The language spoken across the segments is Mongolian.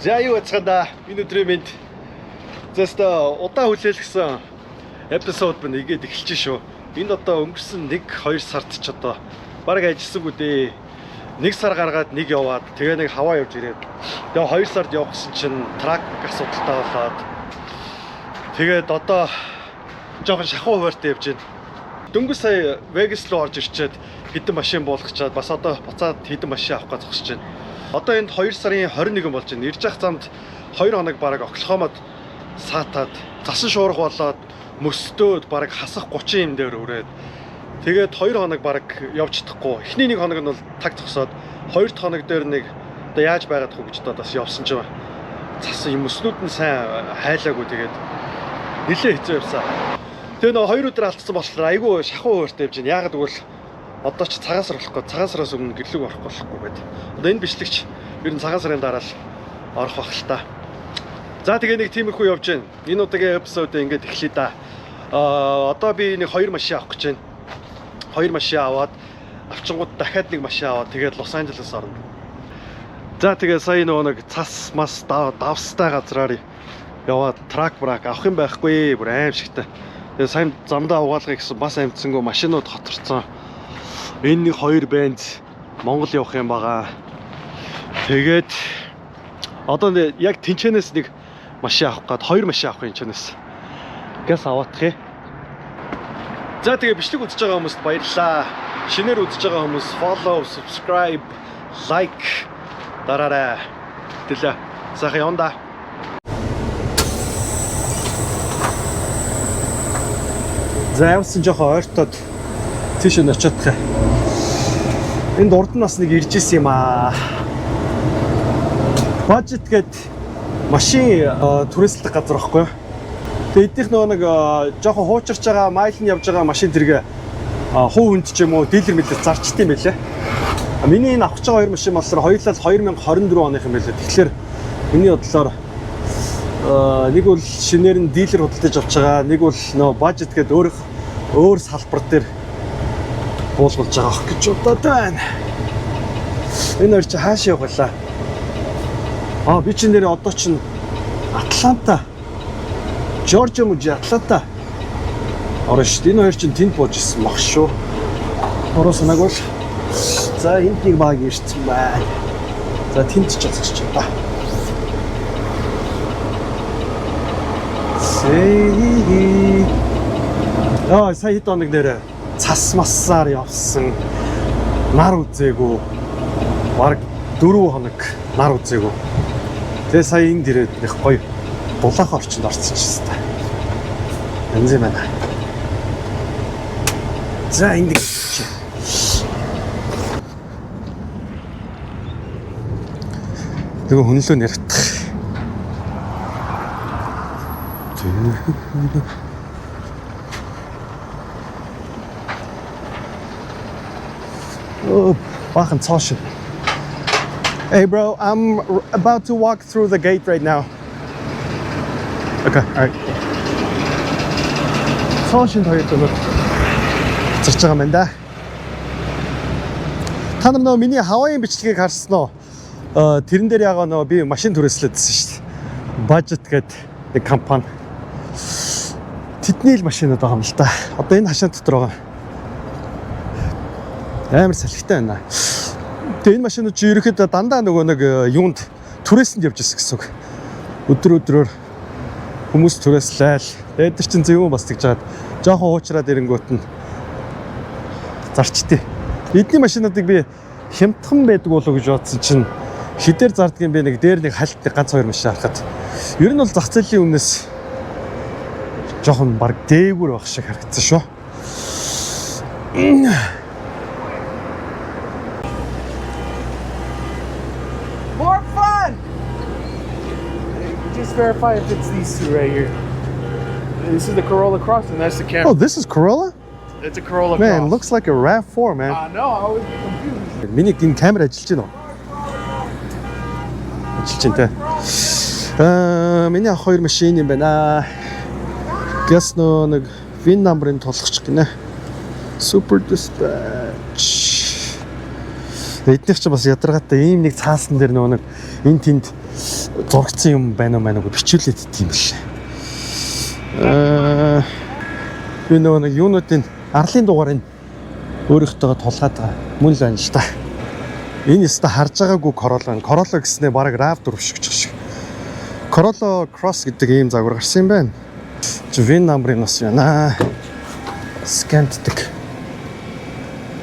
За, юу яцгаана да. Энэ өдрийн мэнд. За, өстой удаан хүлээлгэсэн episode байна, игээд эхэлж шүү. Энд одоо өнгөрсөн 1 2 сард ч одоо бараг ажилласангүй дээ. 1 сар гаргаад нэг яваад, тэгээ нэг Хавай явж ирээд, тэгээ 2 сард явах гэсэн чинь truck асуудалтай болоод, тэгээд одоо жоохон шахуу хуваартай явж байна. Дөнгөж сая Vegas руу орж ирчээд хэдэн машин буулгачаад, бас одоо буцаад хэдэн машин авах гэж зогсож байна. Одоо энд 2 сарын 21 болж байна. Ирж явах замд 2 хоног бараг Оклахомад саатаад, засан шуурга болоод, мөстөөд, бараг хасах 30 юм дээр өрөөд, тэгээд 2 хоног бараг явж чадахгүй. Эхний нэг хоног нь бол таг зогсоод, хоёр дахь хоног дээр нэг одоо яаж байгаад хөө гэж бодоод бас явсан чинь цасан юм мөснүүд нь сайн хайлаагүй, тэгээд нилээ хэцүү явсан. Тэгээ нөгөө 2 өдөр алдсан болохоор айгүй шахуу хуваартай явж байна. Яагаад гэвэл одоо ч цагаан сар болохгүй, цагаан сараас өмнө гэрлэг орохгүй болохгүй гэдэг. Одоо энэ бичлэгч ер нь цагаан сарын дараа л орох бах л та. За, тэгээ нэг тиймэрхүү явж байна. Энэ удаагийн episode ингээд эхлэе да. Одоо би нэг хоёр машин авах гэж байна. Хоёр машин аваад, авчингууд дахиад нэг машин аваад, тэгээд Лос Анжелес орно. За, тэгээ сая нөгөө нэг цас мас давстай газраар яваад truck брак авах юм байхгүй, бүр аимшигтай. Тэгээ сайн замдаа угаалгыг гэсэн бас амжсангүй, машинууд хоторцсон. Энэ нэг хоёр бенз Монгол явах юм байгаа. Тэгээд одоо яг тэнчэнээс нэг машин авах гад, хоёр машин авах юм чэнэс. Газ аваадах юм. За, тэгээ бичлэг үзэж байгаа хүмүүст баярлалаа. Шинээр үзэж байгаа хүмүүс follow, subscribe, like дараарай. Тэлээ. Сайхан явна да. За, явсан жоохон ойртоод тийш нь очиодох юм. Энд урд нь бас нэг ирж исэн юм аа. Budget гээд машин түрээсэлдэг газар байхгүй юу? Тэгээ эднийх нөгөө нэг жоохон хуучирч байгаа, mile нь явж байгаа машин тэргээ хувь хүнд ч юм уу dealer мэлээ зарчт юм байлээ. Миний энэ авах гэж байгаа хоёр машин болохоор хоёулаа 2024 оных юм байлээ. Тэгэхээр миний бодлоор нэг бол шинээр нь dealer худалдаж авч байгаа, нэг бол нөгөө budget гээд өөрөх өөр салбар дээр буулгуулж байгаа ах гэж бодоод байна. Энэ хоёр чи хаашаа явах вэ? Аа, би чи нэр одоо чинь Атланта, Жоржиа мужи Атланта орно шүү дээ. Энэ хоёр чинь тэнд бууж исэн баг шүү. Буруу санааг бол. За, энд нэг баг ирсэн байна. За, тэнд ч зогсож байна. Сэй. Аа, сая хэд хоног нэр цас массаар явсан. Нар үзээгүй. Бараг 4 хоног нар үзээгүй. Тэгээ сая энд ирээд нэг гоё дулаахан орчинд орсон ч гэсэн та. Янз юм байна. За, энд чи. Тэгээ хүнлөө нэртэх. Оо, бахан цоо шиг. Hey bro, I'm about to walk through the gate right now. Okay, all right. Цоо шинэ хоёр дөрөв зарч байгаа юм байна да. Та нар нөгөө миний Хавайын бичлэгийг харсан уу? Тэрэн дээр ягаа нөгөө би машин түрээслээдсэн шүү дээ. Budget гэдэг нэг компани. Тэдний л машинууд байгаа юм л та. Одоо энэ хашаан дотор байгаа. Амар салхитай байна. Тэгээ энэ машинууд чи ерөөхдөө дандаа нөгөө нэг юунд түрээсэнд явж ирсэн гэсэн үг. Өдөр өдрөөр хүмүүс түрээслээл. Тэгээд тэр чин зөвүүн бас тэгж жаад жоохон хуучраад ирэнгүүт нь зарчтыг. Эдний машинуудыг би хямдхан байдаг болов уу гэж бодсон чинь хідээр зардгийн бэ, нэг дээр нэг хальт нэг ганц хоёр машин харахад ер нь бол зах зээлийн үнээс жоохон баг дээгүүр байх шиг харагдсан шүү. More fun! Just verify if it's these two right here. This is the Corolla Cross, and that's the Camry. Oh, this is Corolla? It's a Corolla Man, Cross. Looks like a RAV4, man. I know. I always get confused. Миний энэ камер ажиллаж байна уу? Ажиллаж байна те. Аа, миний авах хоёр машин юм байна. Газ нөө нэг VIN number-ын тулгах гинэ. Super Dispatch. Эднийх ч бас ядаргаатай ийм нэг цаасан дээр нөгөө нэг энэ тэнд Зурагцсан юм байна уу мань уу бичүүлээд идэв юм бэл. Би нөгөө нэг юунуудын арлын дугаарыг өөрийнхтэйгээ тулгаад байгаа. Мөн л байна л та. Энэ өстө харж байгаагүй Corolla. Corolla гэснээр бараг RAV4 шиг ч шиг. Corolla Cross гэдэг ийм загвар гарсан юм байна. Чи VIN number-ыг бас яана. Scan ддаг.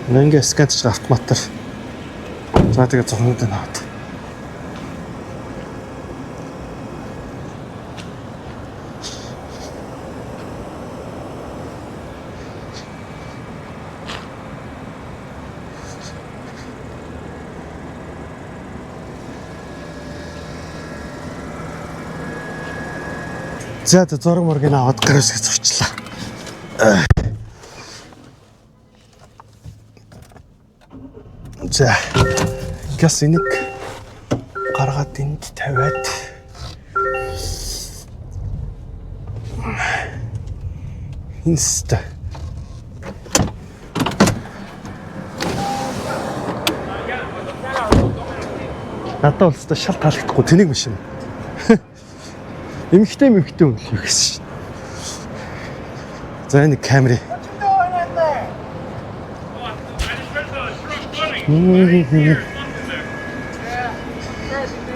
Ингээ scan дчих автоматар. За тэгээ зургуудыг аваад. За за зураг мургийг аваад гараас гэж зурчлаа. За. Газ энийг гаргаад энд тавиад инст. Надад бол өстой шал таалагдахгүй тэнэг машин. Эмхтэй эмхтэй юм л юу гэсэн шин. За энэ камеры.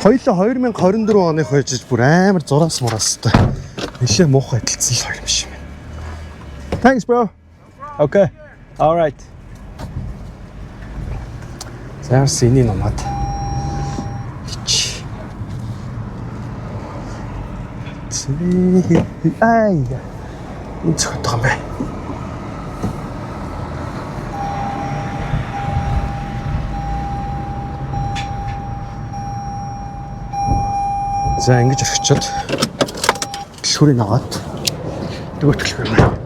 Хоёлоо 2024 оных байж бүр амар зураас мураас та. Нилээ муухай адилцсан л хоёр юм шиг байна. Thanks, bro. Okay. All right. За бас энийг номоод. Чи. Ай. Энэ цохот байгаа юм байна. За ингэж орхичод түлхүүрийг аваад нөгөө түлхүүр маань.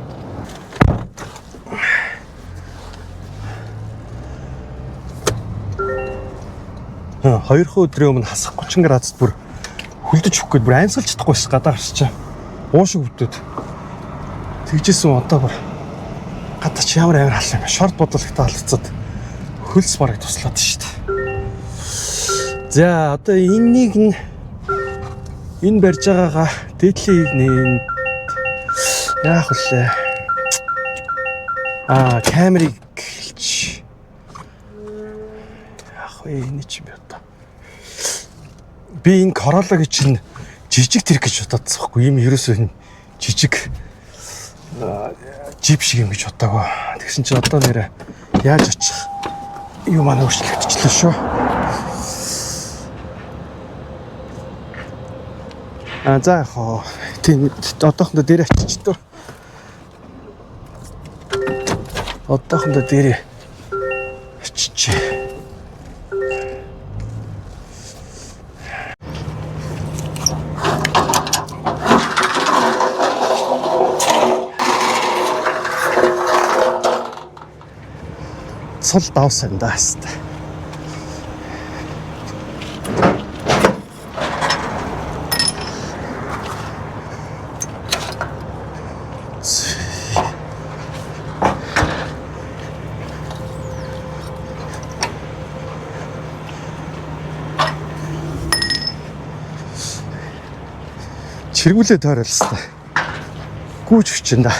Аа, хоёрхан өдрийн өмнө хасах 30 градусд бүр хөлдөж өгөх гээд бүр амьсгалж чадахгүй байсан гадаа гарчаа. Уушиг өвдөд. Тэгжсэн одоо бүр гадаа чи ямар амар халсан юм бэ? Шорт бодлоготой халцаад хөлс бараг туслаад шүү дээ. За одоо энэнийг нь энэ барьж байгаагаа дээдлийг нээн яах вүлээ? Аа, камерыг хэлж. Яах вэ? Энэ чи би одоо. Би энэ Corolla-г чинь жижиг тэрэг гэж бодоодсон байхгүй. Ийм ерөөсөө энэ жижиг джип шиг юм гэж бодоагүй. Тэгсэн чинь одоо нэрэ яаж очих юм маань өөрчлөгдчихлөө шүү. А за яг хоо тийм одоохондоо дээр очиж дөө. Одоохондоо дээр очиж. Цул давсан да хэвээр. Чиргүүлээ тойролсон. Гүүч хүчин да.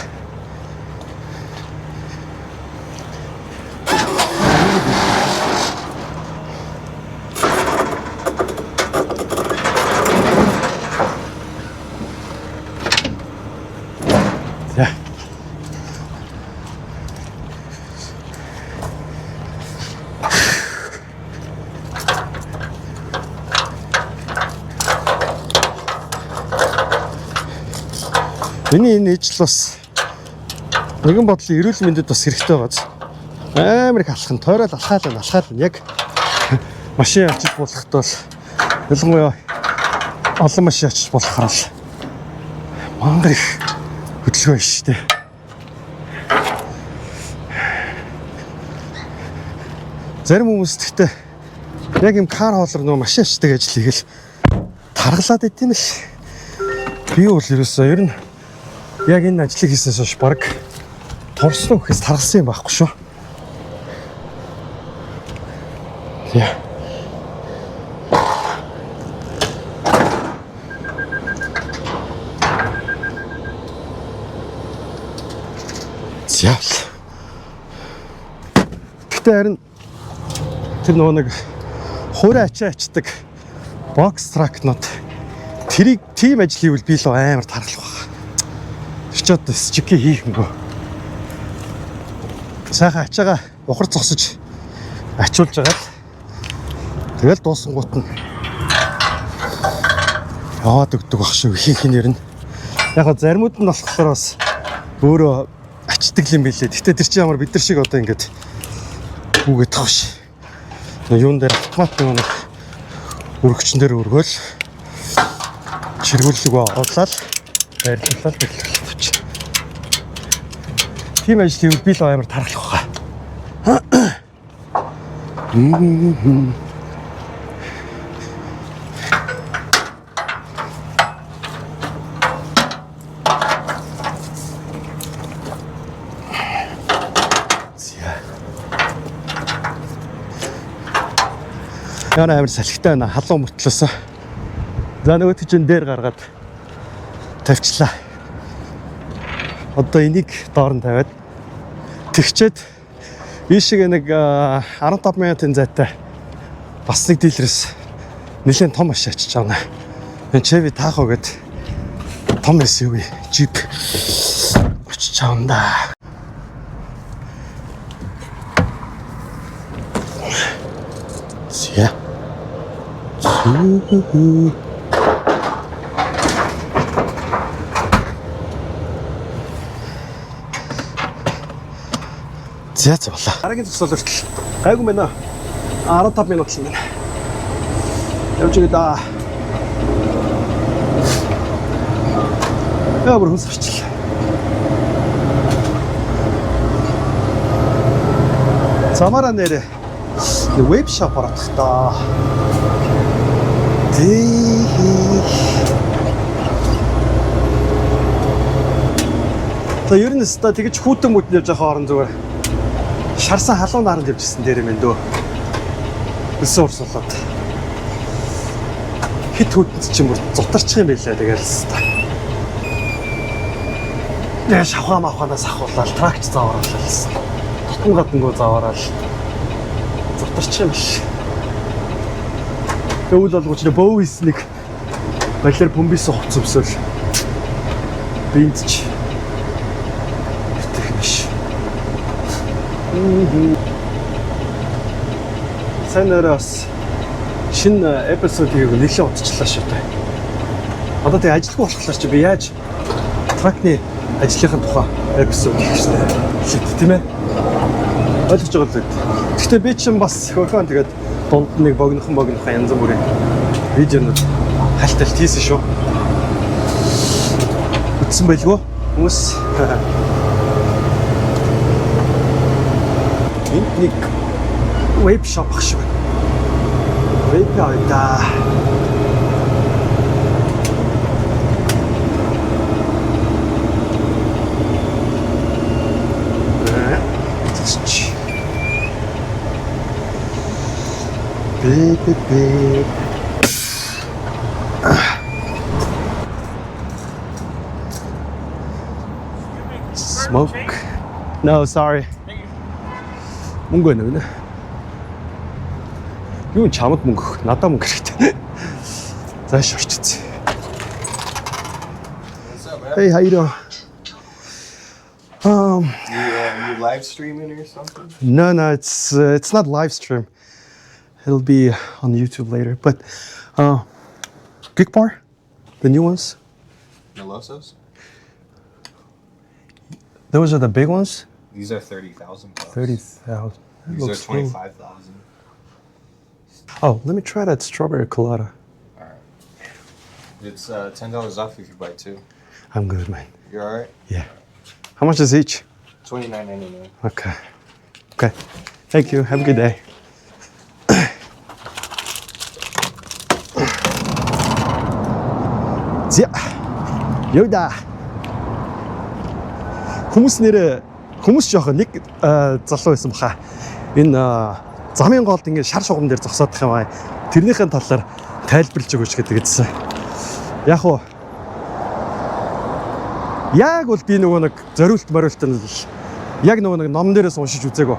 За. Миний энэ ижил бас нэгэн бодлын эрүүл мэндэд бас хэрэгтэй байгааз. Амар их алхах нь тойрол алхаал байна, алхаал байна. Яг машин очиж болоход бол ялангуяа олон машин очиж болохоор л мангар их хөдөлгөөн шүү дээ. Зарим хүмүүс гэхдээ яг юм car hauler нөгөө машин очдог ажил хийгээл таргалаад байт юм л. Би бол ерөөсөө ер нь яг энэ ажлыг хийснээс хойш баг турсан гэхээс таргалсан юм байхгүй шүү. За. Зяавал. Гэхдээ харин тэр нөгөө нэг хуурай ачаа ачдаг box truck нууд, тэрийг тийм ажил хийвэл би л амар тархлах байх. Тэр ч одоо чики хийх юмгүй. Сайхан ачаага ухар зогсож ачуулж байгаа л тэгэл дуусангуут нь яваад өгдөг баг шүү ихэнх нь ер нь. Яг го заримуд нь болохоор бас өөрөө ачдаг юм билээ. Гэтэ тэр чинь ямар бид нар шиг одоо ингэж үгээд тах ш. Юун дээр автомат нэг өргөчн дээр өргөөл чиргүүллэгөө оруулаад байрлуулаад байрлуулаад авчих. Тийм ажил хийвэл би л амар тархлах байхаа. За. Яна амар салхитай байна. Халуун мөртлөөсөө. За, нөгөө чинь дээр гаргаад тавьчлаа. Одоо энийг доор нь тавиад тэгчээд ийшээ нэг 15 минутын зайтай бас нэг dealer ээс нэлээд том машин ачиж байгаа. Энэ Chevy Tahoe гэдэг том SUV Jeep очиж байгаа юм да. За. Зүү. За за, болоо. Дараагийн зогсоол хүртэл гайгүй байна. 15 минут л юм байна. Явж байгаа да. Яа, бүр хүнс орчлаа. Замаараа нэрээ vape shop орох та. Тий. За, ер нь өстой тэгэж хүүтэн мүтэн явж байгаа хоорон зүгээр шарсан халуун наранд явж ирсэн дээр юм байна дөө. Өсөн урсгалаад. Хит хүүтэнд чинь бүр зутарчих юм байлаа, тэгэл өстой. Тэгээ шавхаа мавханаас ахуулаад truck ч завааруулаад гэсэн. Тутан гадангуу заваараал зутарчих юм биш. Тэгвэл болгооч нэ бөөс нэг балиар бөмбөсөн хувц өмсөөл биэнд ч битэх биш. Сайн нэрээ бас шинэ episode хийгээг нэлээд удчихлаа шүү дээ. Одоо тэгээ ажилгүй болохоор чи би яаж truck ны ажлынхаа тухай episode хийх шнэ. Лээ, тийм ээ. Ойлгож байгаа л дээ. Гэхдээ би чинь бас хөрхөн тэгээд дунд нэг богинохон богинохон янз бүрийн видеонууд хальталт хийсэн шүү. Үтсэн байлгүй хүмүүс. Энд нэг vape shop ах шиг байна. Vape авъя да. Чи. Би би би. Smoke. No, sorry. Мөнгө байна уу? Юу чамд мөнгө өгөх? Надад мөнгө хэрэгтэй. Зааш орчсон. Hey, how you doing? You live streaming or something? No, it's not live stream. It'll be on YouTube later. But Geek Bar, the new ones. Melosos? Those are the big ones. These are 30,000 bucks. 30,000. These are 25,000. Oh, let me try that strawberry colada. All right. It's $10 off if you buy two. I'm good, man. You're all right. Yeah. How much is each? 29.99. Okay. Okay. Thank you. Have a good day. За. Явда. Хүмүүс нэрээ хүмүүс жоох нэг залуу байсан баха. Энэ замын голд ингээд шар шугам дээр зогсоодох юм аа. Тэрнийхэн талаар тайлбарлаж өгөөч гэдэг гэсэн. Яг уу яг бол би нөгөө нэг зориулт мориулт нь л Яг нөгөө нэг ном дээрээс уншиж үзээгүй.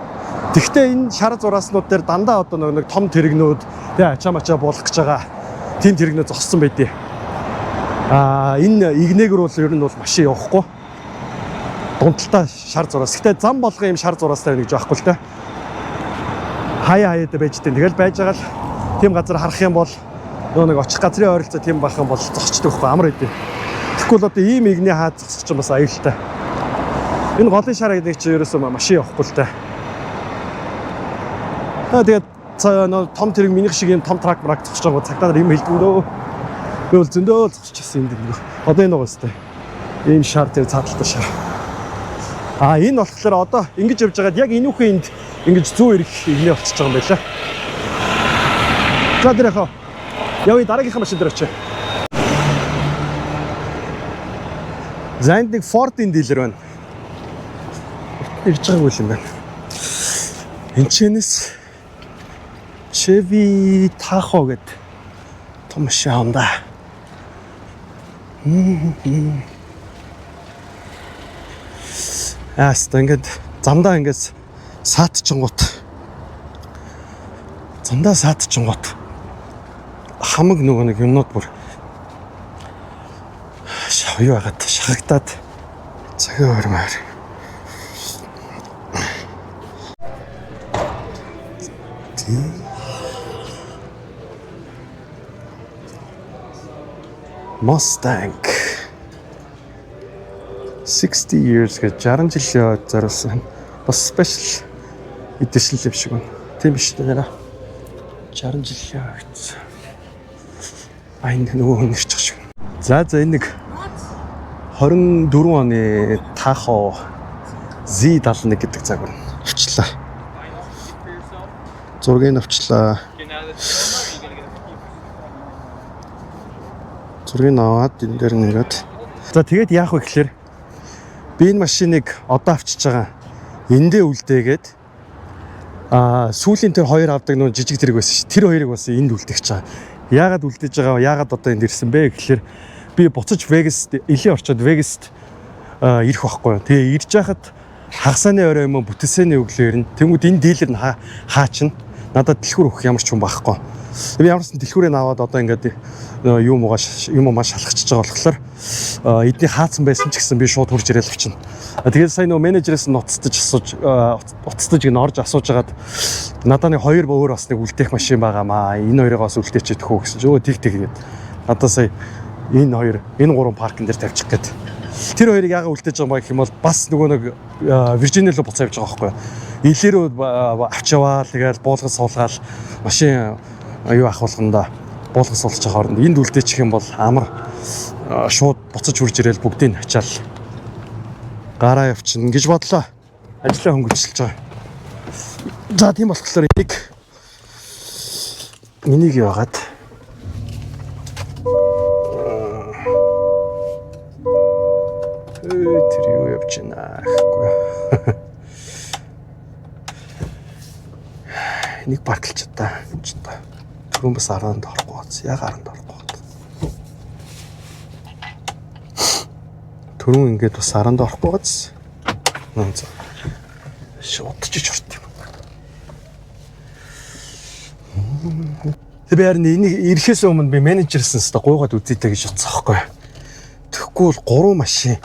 Тэгвэл энэ шар зурааснууд дээр дандаа одоо нөгөө нэг том тэрэгнүүд тэгээ ачаа мачаа буулгах гэж байгаа тийм тэрэгнүүд зогссон байдیں۔ Аа, энэ игнээгэр бол ер нь бол машин явахгүй. Дунталтай шар зураас. Гэтэ зам болгон юм шар зураастай байна гэж байхгүй л та. Хаяа хаяатай байж тань. Тэгэл байж байгаа л тийм газар харах юм бол нөгөө нэг очих газрын ойролцоо тийм байх юм бол зогсчдөг байхгүй, амар идэв. Тэгэхгүй бол одоо ийм игний хаад зогсох чинь бас аюултай. Энэ голын шар гэдэг чинь ерөөсөө машин явахгүй л та. Аа, тэгээд нөө том тэрэг минийх шиг юм том truck мрак зогсож байгаа цагтаа нар юм хэлдэг дөө. Би бол зөндөө л зогсчихсан энд нэг. Одоо энэ байгаа сте. Ийм шар тэр цааталтай шар. Аа, энэ болохоор одоо ингэж явж байгаад яг энүүхэн энд ингэж зүү ирэх игнэ болчихж байгаа юм байна лаа. За, тэр яхаа. Явъя, дараагийнхаа машин дээр очие. За, энд нэг Ford-ын dealer байна. Ирж байгаагүй юм байна. Энд чэнэс Chevy Tahoe гэдэг том машин авна да. Аа, хэвээ ингээд замдаа ингээд саатчингууд замдаа саатчингууд хамаг нөгөө нэг юмнууд бүр юу хагаад шахагдаад цагийн өрмөр. Тийм. Mustang 60 years гэж 60 жилийн зориулсан. Бас special edition юм шиг байна. Тийм биш үү нэраа. 60 жилийн өгсөн. А, энэ нөгөө хүн ирчих шиг. За, энэ нэг 24 оны Tahoe Z71 гэдэг загвар авчлаа. Зургийг авчлаа. Зургийг аваад энэ дээр нэрэд. За, тэгээд яах вэ гэхээр би энэ машиныг одоо авчиж байгаа. Эндээ үлдээгээд сүүлийн тэр хоёр авдаг нөө жижиг тэрэг байсан ш. Тэр хоёрыг бас энд үлдээх чаа. Яагаад үлдээж байгаа вэ? Яагаад одоо энд ирсэн бэ гэхээр би буцаж Vegas LA орчоод Vegas-т ирэх байхгүй юу. Тэгээ ирж байхад хагасааны орой юм уу бүтээсэний өглөө ирнэ. Тэнгүүд энэ dealer нь хаачна. Надад дэлгүүр өгөх ямар ч юм байхгүй. Би ямар ч дэлгүүрээ аваад одоо ингээд юм уугаа юм уу шалгачж байгаа болохоор эдний хаацсан байсан ч гэсэн би шууд хурж ирээл авчина. Тэгээд сая нөгөө менежерээс нь уцтаж асууж уцтаж гин орж асууж хагаад надад нэг хоёр өөр бас нэг үлдээх машин байгаамаа. Энэ хоёрыг бас үлдээч идэх үү гэсэн чи өө тэг тэг гээд надад сая энэ хоёр, энэ гурван parking дээр тавьчих гээд. Тэр хоёрыг яагаад үлдээж байгаа юм бэ гэх юм бол бас нөгөө нэг Виржиниа руу буцаа явж байгаа байхгүй юу. LA рүү авч яваал, тэгэл буулгаж суулгаал машин юу ах болгондоо буулгаж суулгах хооронд энд үлдээчих юм бол амар шууд буцаж хурж ирээл бүгдийг ачаал гараа явчихна гэж бодлоо. Ажлаа хөнгөвчлж байгаа. За, тийм болохоор энийг яагаад тэр юу явж байна гэхгүй. Энийг park лж та гэж та. Түрүүн бас 10-нд орохгүй бац. Яг 10-нд орохгүй бац. Түрүүн ингээд бас 10-нд орохгүй бац. Наа за. Шуудчих урт юм. Тэг би харин энийг ирэхээс өмнө би менежерсэн хэвээр гуйгаад үзээтэй гэж бодсон байхгүй. Тэгэхгүй бол гурван машин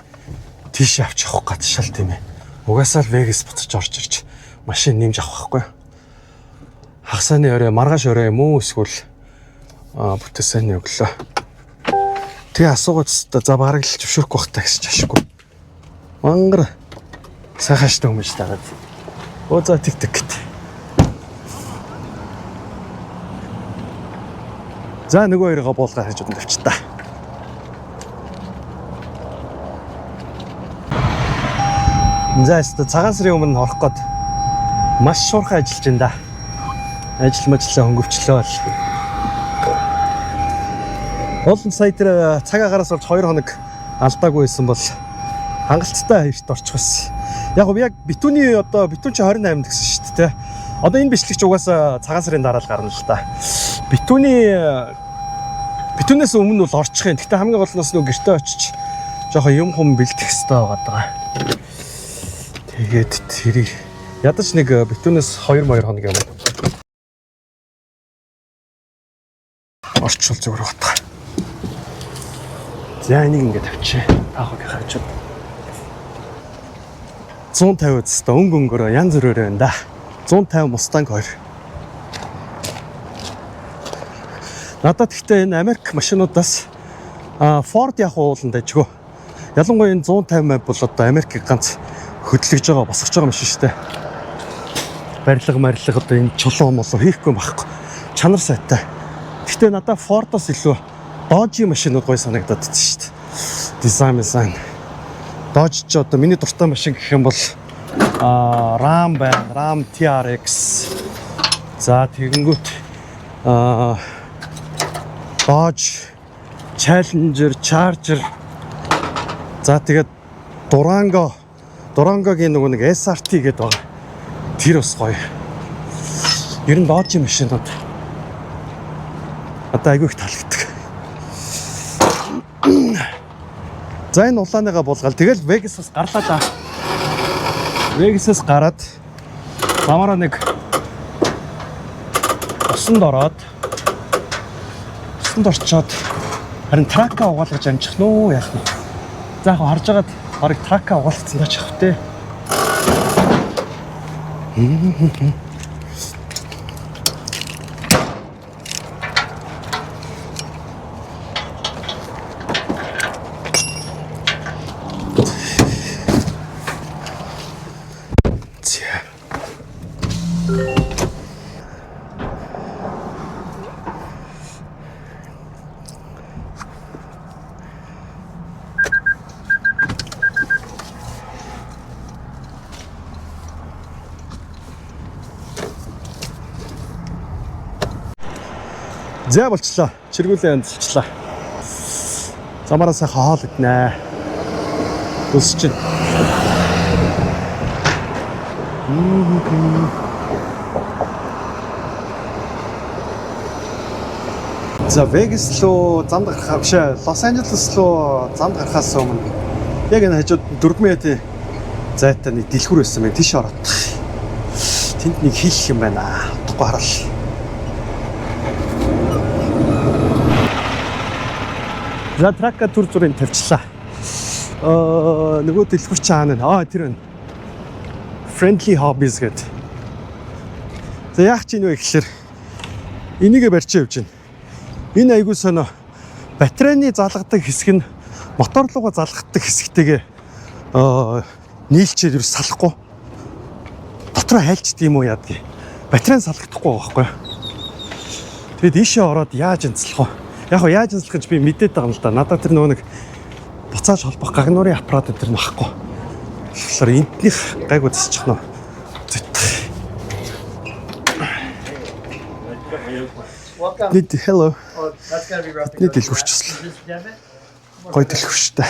тийш авч явах гад шал тийм ээ. Угаасаа л Vegas буцаж орж ирж машин нэмж авах байхгүй. Хагасааны орой, маргааш орой юм уу эсвэл бүтээсэний өглөө. Тэгээ асуугаад та за бараг л зөвшөөрөхгүй бах та гэсэн чи ашиггүй. Мангар сайхан штэ хүмүүс дагаад. Оо за, тэг тэг гэт. За, нөгөө хоёроо буулгаа хажууд нь тавьчих та. За, өстө цагаан сарын өмнө орох гээд маш шуурхай ажиллаж байна да. Ажил мажлаа хөнгөвчлөө л. Уул нь сая тэр цаг агаараас болж 2 хоног алдаагүй байсан бол хангалттай эрт орчих байсан. Яг гоо яг битүүний одоо битүүн чи 28 гэсэн шүү дээ. Одоо энэ бичлэг чи угаасаа цагаан сарын дараа л гарна л та. Битүүнээс өмнө бол орчих юм. Гэтэ хамгийн гол нь бас нөгөө гэртээ очиж жоохон юм хум бэлдэх хэрэгтэй байгаа даа. Тэгээд тэрийг ядаж нэг битүүнээс 2 2 хоног юм. Орчвол зүгээр батга. За, энийг ингээд тавьчих. Таахыг хавчаад. 150 өстө өнгө өнгөрөө янз бүрээр байна да. 150 Mustang 2. Надад гэхдээ энэ Америк машинуудаас Ford яг ууланд ажгүй. Ялангуяа энэ 150 мав бол одоо Америкийг ганц хөдлөж байгаа, босгож байгаа машин шүү дээ. Барилга марилга, одоо энэ чулуу молоо хийхгүй юм байхгүй. Чанар сайтай. Гэхдээ надад Ford-оос илүү Dodge машинууд гоё санагдаад байсан шүү дээ. Дизайн дизайн. Dodge ч одоо миний дуртай машин гэх юм бол Ram байна. Ram TRX. За, тэгэнгүүт Dodge Challenger, Charger. За, тэгээд Durango, Durango-гийн нөгөө нэг SRT гэдэг байгаа. Тэр бас гоё. Ер нь Dodge машинууд одоо айгүй их таалагддаг. За, энэ улааныгаа буулгаал. Тэгэл Vegas-аас гарлаа да. Vegas-аас гараад замаараа нэг усанд ороод, усанд орчоод харин truck аа угаалгаж амжих нүү, яах нь. За, яг харж агаад барыг truck аа угаалгацсан даач явах те. За. За, болчлоо. Чиргүүлээ янзлчлаа. Замаараа сайхан хоол иднэ. Өсч чинь. За, Vegas руу замд гарахаа биш ээ, Лос Анжелес руу замд гарахаас өмнө яг энэ хажууд 4 минутын зайтай нэг дэлгүүр байсан байна. Тийш ороод. Тэнд нэг хийх юм байна. Утгагүй харал. За, truck аа түр зуурын тавьчлаа. Нөгөө дэлгүүр чинь хаана вэ? Аа, тэр байна. Friendly Hobbies гэдэг. За, яах чинь вэ гэхээр энийгээ барьчих явж байна. Энэ айгуу сонио батарейны залгадаг хэсэг нь мотор руугаа залгадаг хэсэгтэйгээ нийлчээд ерөөс салахгүй. Дотроо хайлчд юм уу, яадгийг. Батарей нь салгахдахгүй байгаа байхгүй юу? Тэгээд ийшээ ороод яаж янзлах вэ? Яг хоо яаж янзлах гэж би мэдээд байгаа юм л да. Надад тэр нөгөө нэг буцааж холбох гагнуурын аппарат энэ төр нь байхгүй. Тэгэхээр энтнийх гайгүй засчих нөө. Зүт. Welcome. Бид hello. Oh, that's gotta be rough to Бидний go through. дэлгүүрчсэл. Is this debit? Гой дэлгүүрчтэй.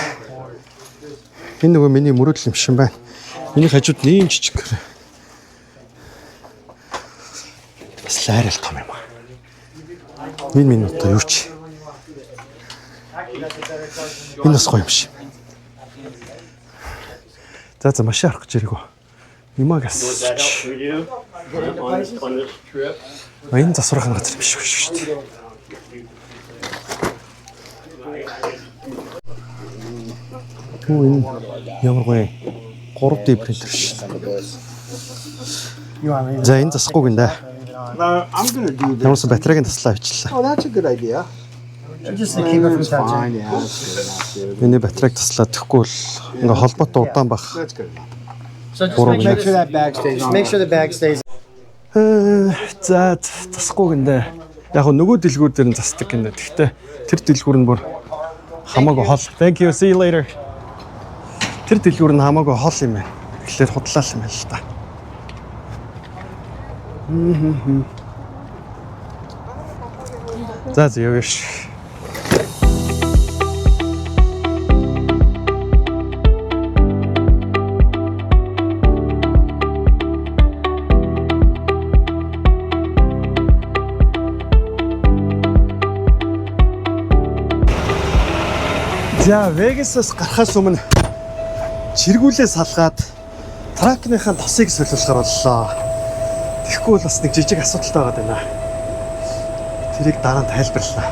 Энэ нөгөө миний мөрөөдөл юм шиг байна. Миний хажууд ийм жижиг. Бас л арай л том юм аа. Энэ минь одоо юу ч. Энэ бас гоё юм шиг. За, машин харах гэж ирээгүй. Юмагас. On this trip. Энэ засвархын газар биш шүү дээ. Хүү, энэ ямар гоё 3D принтер шүү дээ. За, энэ засахгүй гин да. No, I'm gonna do this. Ямарсан батарейг нь таслаа авчлаа. Oh, that's a good idea. Just to keep it from It's touching. fine. Yeah, that's good enough, dude. Миний батарейг таслаа, тэгэхгүй бол ингээ холбоотой удаан байх. That's good enough. So just Гурван make sure, Make sure that bag stays on. make sure the bag stays. За, засахгүй гиндэ. Яг нөгөө дэлгүүр дээр нь засдаг гинэ. Гэхдээ тэр дэлгүүр нь бүр хамаагүй хол. Thank you. See you later. Тэр дэлгүүр нь хамаагүй хол юм байна. Тэгэхээр худлаа юм байна л да. За, явъя ш. За, Vegas-аас гарахаас өмнө чиргүүлээ салгаад Truck ныхаа тосыг солиулахар боллоо. Тэгэхгүй бол бас нэг жижиг асуудалтай байгаа даа. Тэрийг дараа нь тайлбарлаа.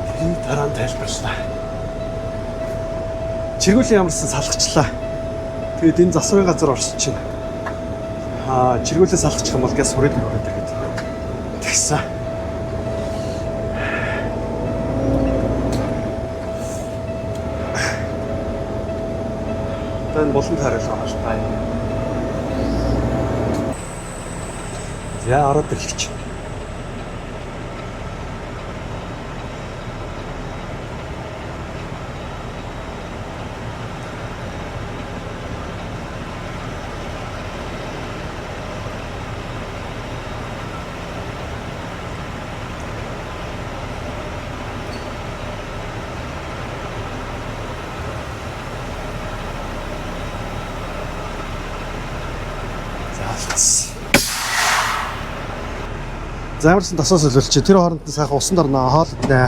Тэрийг дараа нь тайлбарлаа. Чиргүүлийн ямарсан салгачлаа. Тэгээд энэ засварын газар орсон чинь чиргүүлээ салгачих юм бол газ хүрээд ороод ирэхэд тэгсэн. Одоо энэ булан тойрол байгаа л та. За, ороод ирлээ. За, алдсан. За, ямарсан тосоо солиулчих. Тэр хооронд нь сайхан усан дорноо хоол иднэ.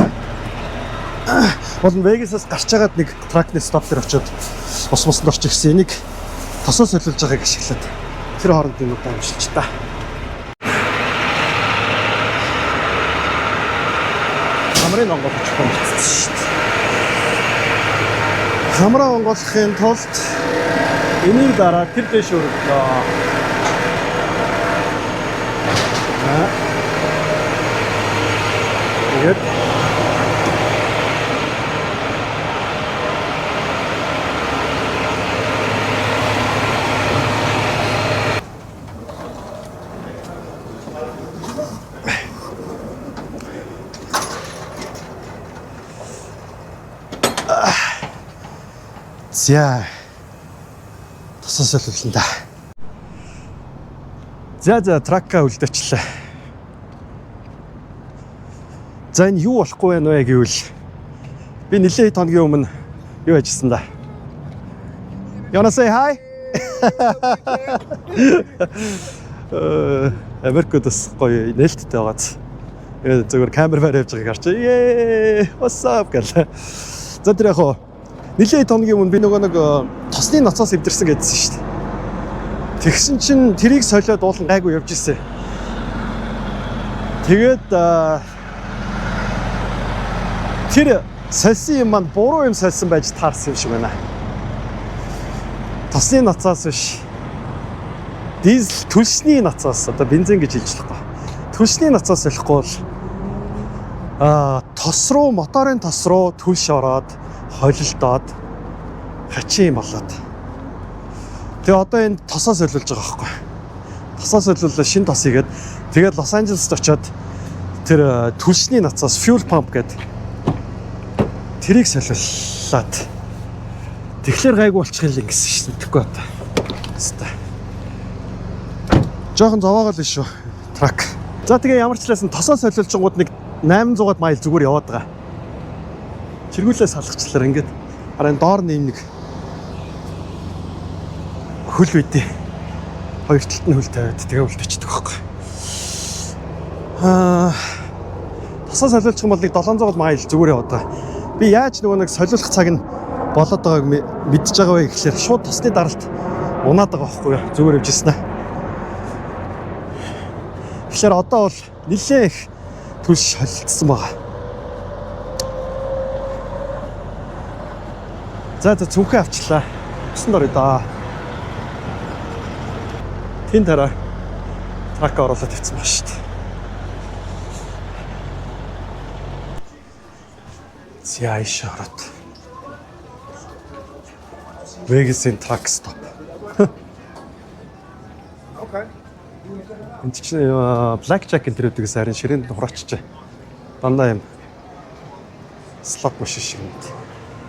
Болон Vegas-аас гарч агаад нэг truck ны stop дээр очиод ус мусанд орчих гэсэн. Энийг тосоо солиулж байгааг ашиглаад тэр хооронд энэ удаа амжилч та. Хамрын онгойлгох юм болчихсон шүү дээ. Хамраа онгойлгохын тулд энийг дараа тэр дэш өргөлөө. Аа. Тэгээд за, тосоо солиулна да. За, truck аа үлдээчлээ. За, энэ юу болохгүй байна вэ гэвэл би нэлээд хэд хоногийн өмнө юу ажилласан да. You wanna say hi? Америкт бас гоё нээлттэй байгааз. Тэгээд зөвхөн камер барь явж байгааг харч. "Yay, what's up" гэл. За, тэр яг хоо нэлээд хэд хоногийн өмнө би нөгөө нэг тосны ноцоос эвдэрсэн гэдсэн шүү дээ. Тэгсэн чинь тэрийг солиод уулан гайгүй явж ирсэн. Тэгээд тэр сольсон юм маань буруу юм сольсон байж таарсан юм шиг байна. Тосны ноцоос биш. Дизель түлшний ноцоос, одоо бензин гэж хэлж болохгүй. Түлшний ноцоос солихгүй бол тос руу, моторын тос руу түлш ороод холилдоод хачин юм болоод. Тэгээ одоо энэ тосоо солиулж байгаа байхгүй. Тосоо солиулаа, шин тос хийгээд, тэгээд Лос Анжелест очиод тэр түлшний ноцоос, fuel pump гэдэг тэрийг солиулаад тэгэхээр гайгүй болчих юм гэсэн шин мэдэхгүй одоо. Хэвээ. Жохон зовоогоо л шүү. Truck. За, тэгээ ямар ч лээсэн тосоо солиулчингууд нэг 800 mile зүгээр яваад байгаа. Чиргүүлээ салгачлаар ингээд харин доор нь юм нэг хөл байдیں۔ Хоёр талд нь хөл тавиад тэгээ үлдээчдэг байхгүй. Тосоо солиулчих юм бол нэг 700 mile зүгээр яваад байгаа. Би яаж нөгөө нэг солиулах цаг нь болоод байгааг мэдж байгаа вэ гэхлээр шууд тосны даралт унаад байгаа байхгүй юу? Зүгээр явж ирсэн аа. Тэгэхээр одоо бол нэлээд их түлш холилдсон байгаа. За, цүнхээ авчлаа. Усанд орё даа. Тин тараа truck оруулаад тавьсан баг шүү дээ. За, ийш ороод. Vegas-ийн truck stop. Okay. Энд чинь Black Jack энэ төрүүдээс харин ширээнд нь хураачжээ. Дандаа юм slot machine шиг юм.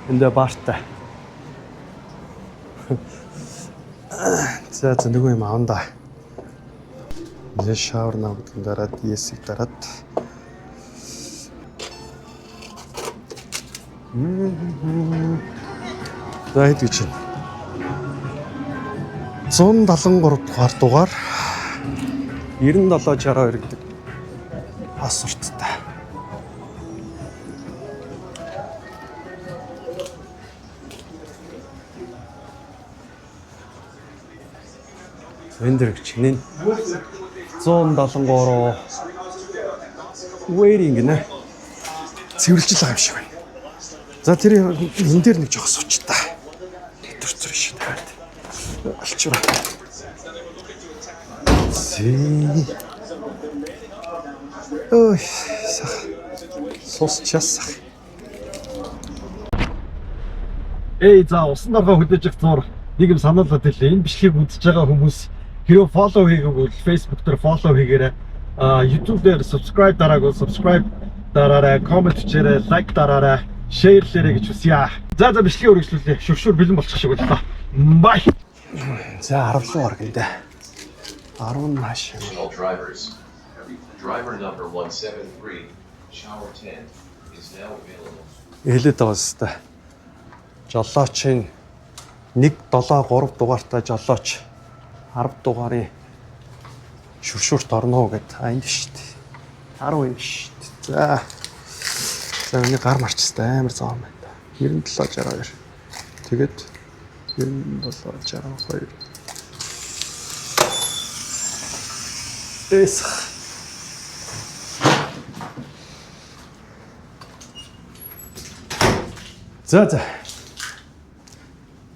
Энд бартай. За, нөгөө юм авна да. За, shower now гэдгэн дараад, yes-ийг дараад. За, хэд гэж байна? 173 дугаар дугаар 97 62 гэдэг password тай. Vendor гэж нэ. 173 waiting гинэ. Цэвэрлж л байгаа юм шиг байна. За, тэр энэ дээр нэг жоох сууч та. Төр төр шиг тавиад. Алчуура. Зээ. Ой, сах. Сус часах. Эй, за, усан доргоо хөдөж их зур нэг юм сануулаад хэллээ. Энэ бичлэгийг үзэж байгаа хүмүүс хэрвээ follow хийгээгүй бол Facebook дээр follow хийгээрэй. А YouTube дээр subscribe дараагүй subscribe дараарай, comment хийгээрэй, like дараарай, share лээрэй гэж хүсье. За, за, бичлэгийг үргэлжлүүлье. Шүршүр бэлэн болчих шиг боллоо. Bye. За, 10 руу оргоно дээ. 10 нааш. All drivers. Driver number 173, shower tent, is now available. Хэлээд байгаа хэвээр. Жолоочийн 1 7 3 дугаартай жолооч 10 дугаарын шүршүрт орно гэд. А, энд шүү дээ. 10 юм шүү дээ. За. За, миний гар марчтай амар зам байна да. 97 62. Тэгээд 97 62. Эс. За, за.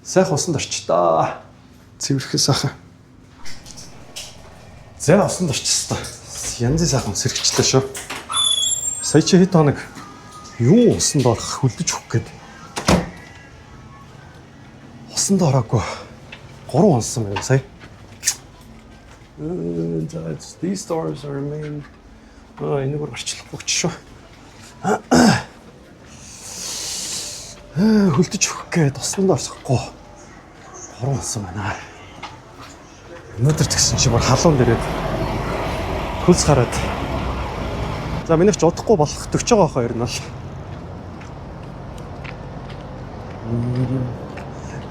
Сайхан усанд орч та. Цэвэрхэн сайхан. За, усанд орчихсон. Янзын сайхан сэргчлээ шүү. Сая чи хэд хоног юу усанд орох хөлдөж өгөх гээд усанд ороогүй 3 онсон байна сая. За, these stores are main. Аа, энэгээр гарчлахгүй ч шүү. Хөлдөж өгөх гээд усанд орсохгүй 3 онсон байна. Өнөөдөр ч гэсэн чи бүр халуун дээрээд хөлс хараад. За, минийх ч удахгүй болох 40 байгаа хаа ер нь бол.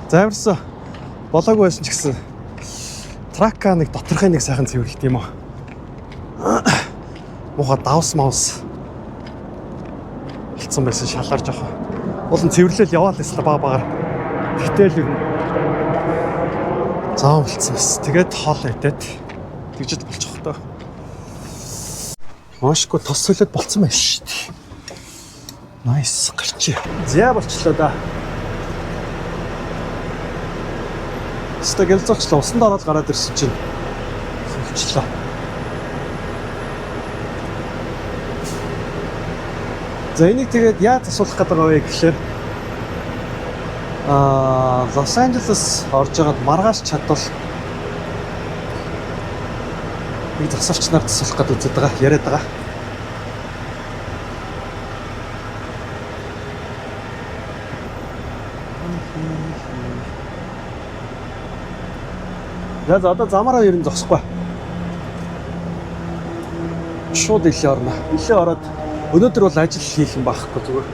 За, ямарсан болоогүй байсан ч гэсэн truck аа нэг доторхын нэг сайхан цэвэрлэлт юм уу. Муха давс маус болцсон байсан шалаар жоохон. Болон цэвэрлэл яваал байсан бага багаар. Гэтэл ер нь зам болцсон байсан. Тэгээд хоол идээд тэгжид болчих тоо. Маашгүй тос солиод болцсон байх шүү дээ. Nice, гарчи. За, болчлоо да. Өстө гэлзоочлоо. Усанд ороод гараад ирсэн чинь сэлчлээ. За, энийг тэгээд яаж асуулах гэдэг байгаа вэ гэхлээр Лос Анжелес орж байгаад маргааш чадвал нэг засварч нар засуулах гэдэг үзээд байгаа, яриад байгаа. За, за, одоо замаараа ер нь зогсохгүй. Шууд илээ орно. Илээ ороод өнөөдөр бол ажил хийх юм байхгүй зүгээр.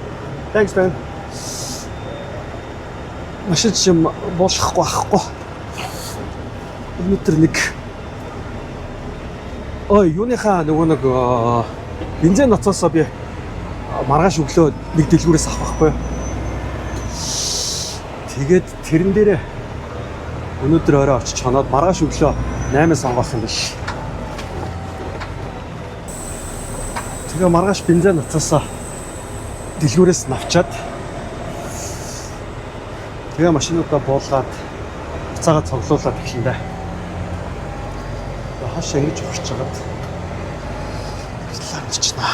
Thanks, man. Машин ч юм буулгахгүй байхгүй. Өнөөдөр нэг ой юуныхаа нөгөө нэг бензин ноцоосоо би маргааш өглөө нэг дэлгүүрээс авах байхгүй юу. Тэгээд тэрэн дээрээ өнөөдөр орой очиж хоноод маргааш өглөө 8-аас онгоох юм биш. Тэгээ маргааш бензин ноцоосоо дэлгүүрээс навчаад тэгээ машинуудаа буулгаад буцаага цуглуулад эхэлнэ дээ. Тэгээ хаш ингэж ухарч хагаад ламчна.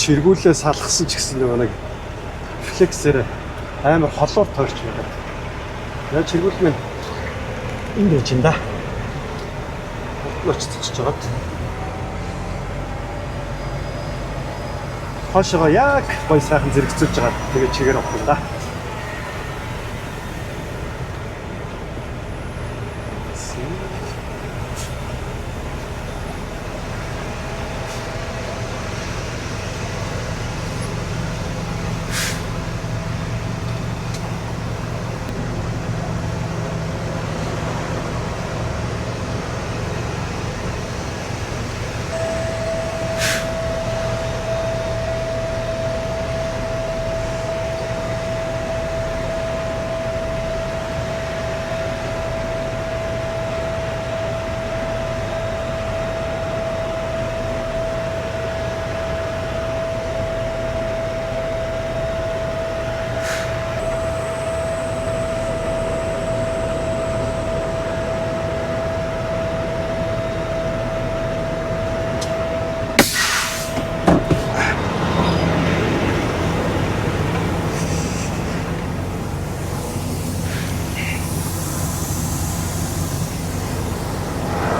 Чиргүүлээ салгасан ч гэсэн нөгөө нэг рефлексээр амар холуур тойрч байгаа. Яг чиргүүл минь энд байж энэ да. Очиж жагаад. Хоошоо яг гой сайхан зэрэгцүүлж байгаа. Тэгээ чигээр авах юм да.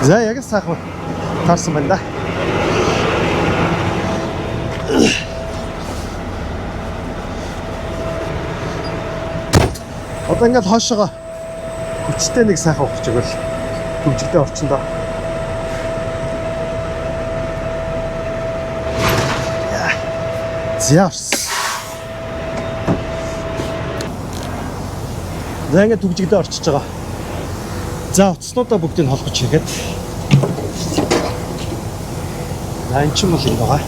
За, яг л сайхан таарсан байна да. Одоо ингээд хоошоогоо хүчтэй нэг сайхан ухаж өгвөл төгжигтэй орчиндоо. За, орсон. За, ингээд түгжигдээ орчиж байгаа. За, утаснуудаа бүгдийг холбож хийгээд. За, энэ ч юм бол юм байгаа.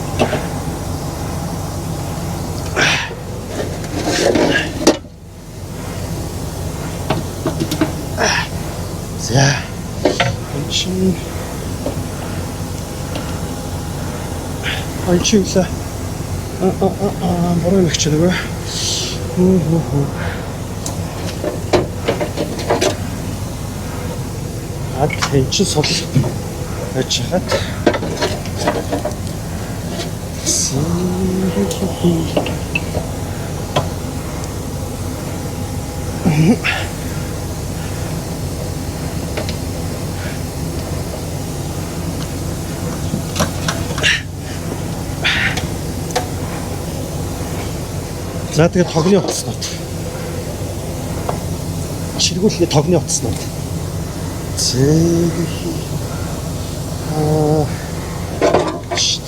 За, энэ чинь энэ чинь л а бороо их ч нөгөө. Хөө хөө хөө. Ад энэ чинь сул байж хаад. За, тэгээд тогны утаснууд. Чиргүүлний тогны утаснууд. Зэг. Аа. Шт.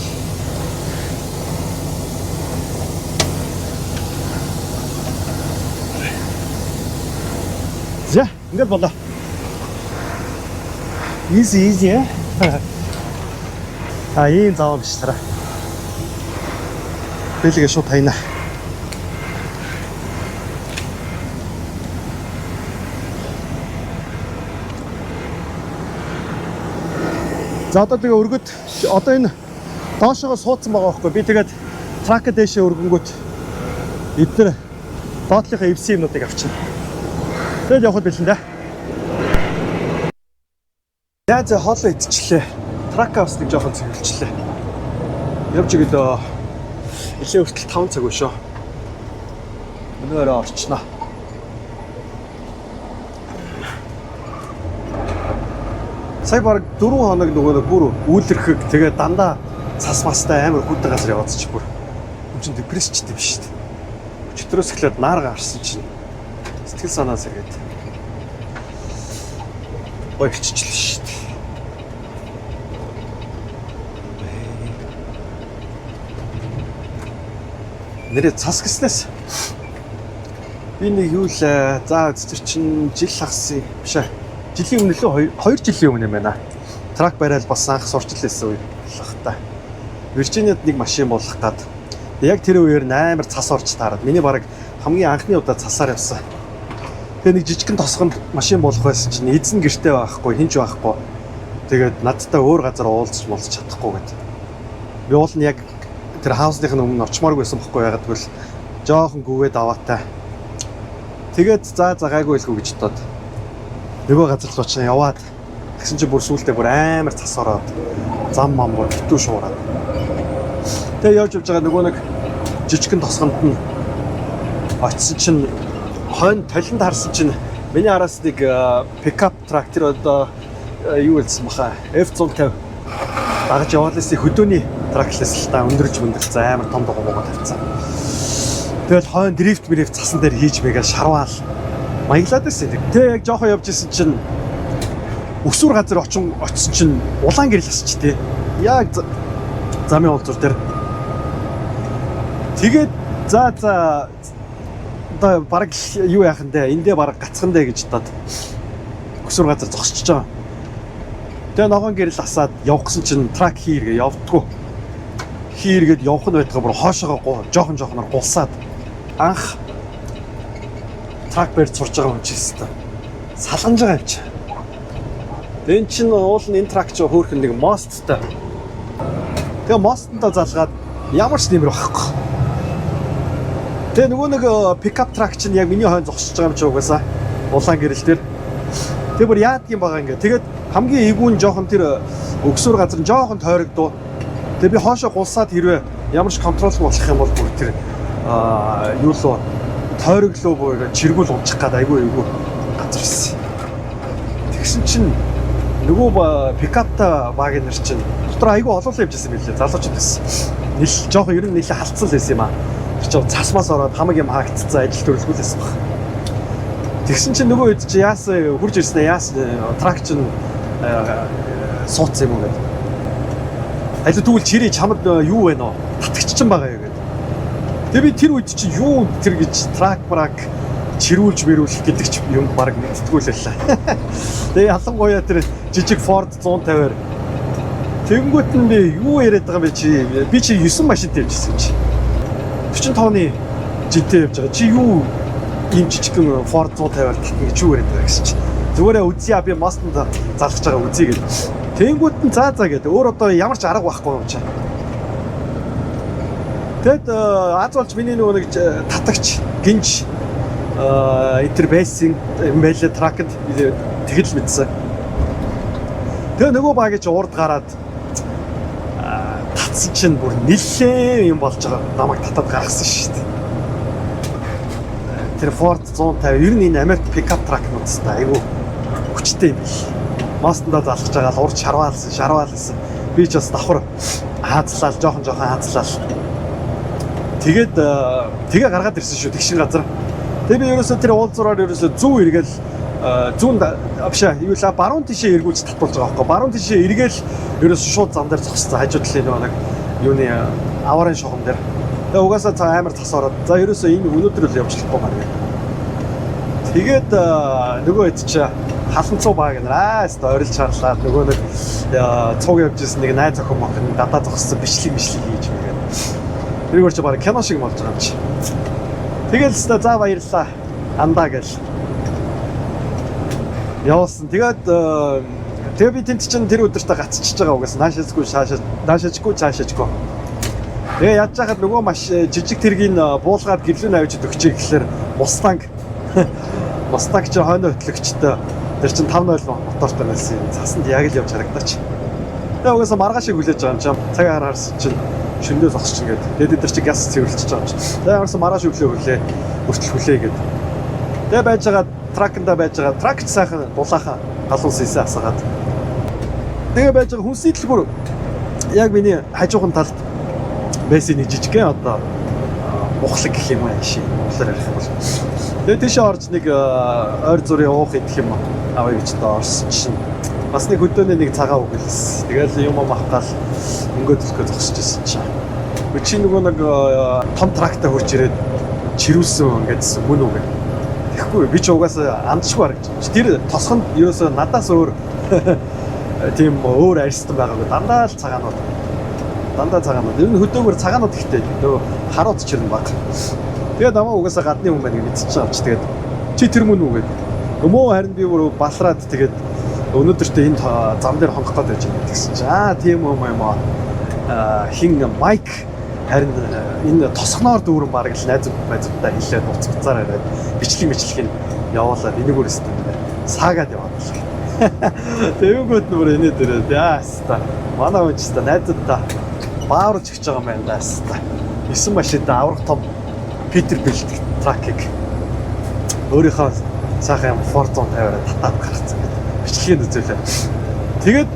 За, ингээд болоо. Easy, easy, э? А, ийм заваа биш тараа. Бэлгээ шууд хайна. За, одоо тэгээ өргөд одоо энэ доошогоо суудсан байгаа байхгүй. Би тэгээд truck дээшээ өргөнгүүт эдгээр доотлынхаа эвсэн юмнуудыг авчина. Тэгээд явхад бэлэн дээ. За, хоолоо идчихлээ. Truck бас нэг жоохон цэвэрлчлээ. Явж игээд илээ хүртэл 5 цаг өшөө. Өнөө өрөө орчноо. Сая бараг 4 хоног нөгөө нэг бүр үүлэрхэг, тэгээ дандаа цас мастай амар хүйтэн газар яваадчих бүр. Энд чинь депрессчтэй биш шүү дээ. Өчтөрөөс эхлээд нар гарсан чинь сэтгэл санаа сэргээд гоё хиччихлээ шүү дээ. Нэрээ цас гэснээс би нэг юу л за, тэр чинь жил хагасын биш ээ. Жилийн өмнө лөө, 2 жилийн өмнө юм байна. Truck барайл бас анх сурч л байсан үе болох та. Виржиниад нэг машин болох гад яг тэр үеэр амар цас орж таарад. Миний бараг хамгийн анхны удаа цасаар явсан. Тэгээ нэг жижигхэн тосгонд машин болох байсан чинь эзэн гэрте байхгүй, хинч байхгүй. Тэгээд надтай өөр газар уулзч муулж чадахгүй гэд. Би уул нь яг тэр house ных нь өмнө очмооргүй байсан бохгүй, ягаад гэвэл жоохон гүгээд аваатай. Тэгээд за, гайгүй илгүй гэж бодоод нөгөө газар руу очиж яваад тэгсэн чинь бүр сүүлдээ бүр амар цас ороод зам мам бүр битүү шуураад. Тэгээ явж явж байгаа нөгөө нэг жижигхэн тосгонд нь очисон чинь хойно толинд харсан чинь миний араас нэг pickup truck, тэр одоо юу хэлсэн баха, F150 дагаж яваалаас хөдөөний Truck лээс л та өндөрж мөндөрцөн, амар том дугуй муугаа тавьсан. Тэгэл хойно drift мрифт цасан дээр хийж мэгээ шарваал маяглаад байсан. Тэгээ яг жоохон явж исэн чинь өсвөр газар очин очисон чинь улаан гэрэл асч тээ. Яг замын уулзуур дээр. Тэгээд за одоо бараг юу яах нь дээ, эндээ бараг гацхан дээ гэж бодоод өсвөр газар зогсчихож байгаа. Тэгээ ногоон гэрэл асаад явах гэсэн чинь truck хийргээ явдггүй. Хийргээд явах нь байтгаа бүр хоошоогоо жоохон жоохноор гулсаад анх truck барьж сурж байгаа юм чи өстө. Салганж байгаа юм чи. Энэ чинь уул нь энэ truck чи хөөрхөн нэг мост той. Тэгээ мостондоо залгаад ямар ч нэмэр байхгүй. Тэгээ нөгөө нэг pickup truck чинь яг миний хойно зогсож байгаа юм чи угаасаа улаан гэрэл дээр. Тэгээ бүр яадгийн байгаа ингээ. Тэгээд хамгийн эвгүй нь жоохон тэр өгсөөр газар нь жоохон тойрогдуу. Тэгээ би хоошоо гулсаад хэрвээ ямар ч control болох юм бол бүр тэр юу лөө тойроглоо буюу чиргүүл унчих гад айгүй эвгүй газар байсан. Тэгсэн чинь нөгөө pickup та баг нар чинь дотор айгүй олоолаа явж байсан билээ. Залуучууд байсан. Нил жоохон ер нь нэлээ халдсан л байсан юм аа. Тэр чинь цасмаас ороод хамаг юм хаагдцсан, ажил төрөлгүй л байсан баг. Тэгсэн чинь нөгөө хэд чи яасан, хурж ирсэн яасан, truck чинь сууцсан юм уу гэдэг. Аль тэгвэл чирээ, чамд юу вэ нөө? Татагч чинь байгаа юу гэдэг. Тэгээ би тэр үед чинь юу тэр гэж truck брак чирүүлж мэрүүлэх гэдэг ч юм баг мэдтгүү л байлаа. Тэгээ ялангуяа тэр жижиг Ford 150-аар тэгэнгүүт нь би юу яриад байгаа юм бэ чи? Би чи 9 машинтай явж ирсэн чи. 45-ны жинтэй явж байгаа. Чи юу ийм жижигхэн Ford 150-аар татна гэж юу яриад байгаа гэсэн чи. Зүгээрээ үзье, би мостонд залгаж байгаа үзье гэдэг. Тэнгүүт нь за за гэдэг. Өөр одоо ямар ч арга байхгүй юм чи. Тэгэд аз болж миний нөгөө нэг татагч гинж энэ байсан юм байлаа truck анд тэгэл мэдсэн. Тэгээ нөгөө багийг урд гараад татсан чинь бүр нэлээд юм болж байгаа. Намайг татаад гаргасан шүү дээ. Тэр Ford 150 ер нь энэ Америк pickup truck нууд хэвээр айгүй хүчтэй юм бил. Мостондоо залгаж байгаа л урд шарваалсан, шарваалсан. Би ч бас давхар хаазлал, жоохон жоохон хаазлал. Тэгээд тэгээ гаргаад ирсэн шүү тэгшин газар. Тэгээ би ерөөсөө тэр уулзураар ерөөсөө зүү эргээл зүүн авшаа юу ла баруун тишээ эргүүлж татуулж байгаа байхгүй. Баруун тишээ эргээл ерөөсөө шууд зам дээр зогссон. Хажуу талын нөгөө нэг юуны аварын шугам дээр. Тэгээ угаасаа цаа амар цас ороод за ерөөсөө энэ өнөөдөр л явж болохгүй байна гэх. Тэгээд нөгөө хэд чи халанцуу баг нэр аа өстө орилж чарлаа, нөгөө нэг цуг явж исэн нэг найз охин мохин дадаа зогссон, бичлэг мишлэг хийж мэгээд. Тэргээр чи баг кино шиг болж байгаа юм чи. Тэгэл өстө за баярлаа. Андаа гэл. Явуулсан. Тэгээд тэгээ би тэнд чинь тэр өдөртөө гацчихж байгаа угаас наашаачгүй цаашаа наашаачгүй цаашаачгүй. Тэгээ ядж хахад нөгөө маш жижиг тэргийг буулгаад гэрлүү авч өгчээ гэхлээр Mustang чи хойно хөтлөгчтэй тэр чин 5.0 мотортой байсан юм. Цасанд яг л явж харагдаач. Тэгээ угаасаа маргааш шиг хүлээж байгаа юм чинь. Цаг хараарсан чинь шөндөө зогсож ингээд. Тэгээд бид нар чи газ цэвэрлчихэж байгаа юм чинь. Тэгээ ямарсан маргааш өглөө хүлээ. Хүртэл хүлээ гээд. Тэгээ байж байгаа truck андаа байж байгаа truck ч сайхан дулаахан галуун сэнсээ асаагаад. Тэгээ байж байгаа хүнсний дэлгүүр яг миний хажуухан талд байсан нэг жижигхэн одоо мухлаг гэх юм уу шиг монголоор ярих юм бол. Тэгээ тийшээ орж нэг ойр зургийн уух идэх юм авъя гэж одоо орсон чинь бас нэг хөдөөний нэг цагаан үгэлс. Тэгэл юм авах гал өнгөө төлөхөө зогсож исэн чинь. Чи нөгөө нэг том truck тай хурж ирээд чирүүлсэн ингэдсэн мөн үү гэх. Тэгэхгүй би ч угаасаа андшгүй харагдаж. Тэр тосгонд ерөөсөө надаас өөр тийм өөр арьстан байгаагүй. Дандаа л цагаанууд. Дандаа цагаанууд. Ер нь хөдөөгөр цагаанууд ихтэй. Нөгөө харууд ч ер нь баг. Тэгээд намайг угаасаа гадны хүн байна гэж мэдчихэж байгаа юм чи. Тэгээд чи тэр мөн үү гэд. Өмөө харин би бүр балраад тэгээд өнөөдөртөө энэ зам дээр хонох гээд байж байгаа гэсэн чи. Аа, тийм юм юм аа. Хин Майк харин энэ тосгоноор дүүрэн бараг л найз найзуудтай хэлээд уц уцаар яриад бичлэг бичлэгийг явуулаад энийг өөрөөсөө саагаад яваад л. Тэгэнгүүт нь бүр инээ дөрөөд яа хаста. Манай хүн ч та найзуудтай бааруулж өгч байгаа юм байна да хаста. 9 машинтай аврах том Peterbilt truck ыг өөрийнхөө сайхан юм Ford 150-аар татаад гаргацсан гэдэг бичлэгийг үзүүлээ. Тэгээд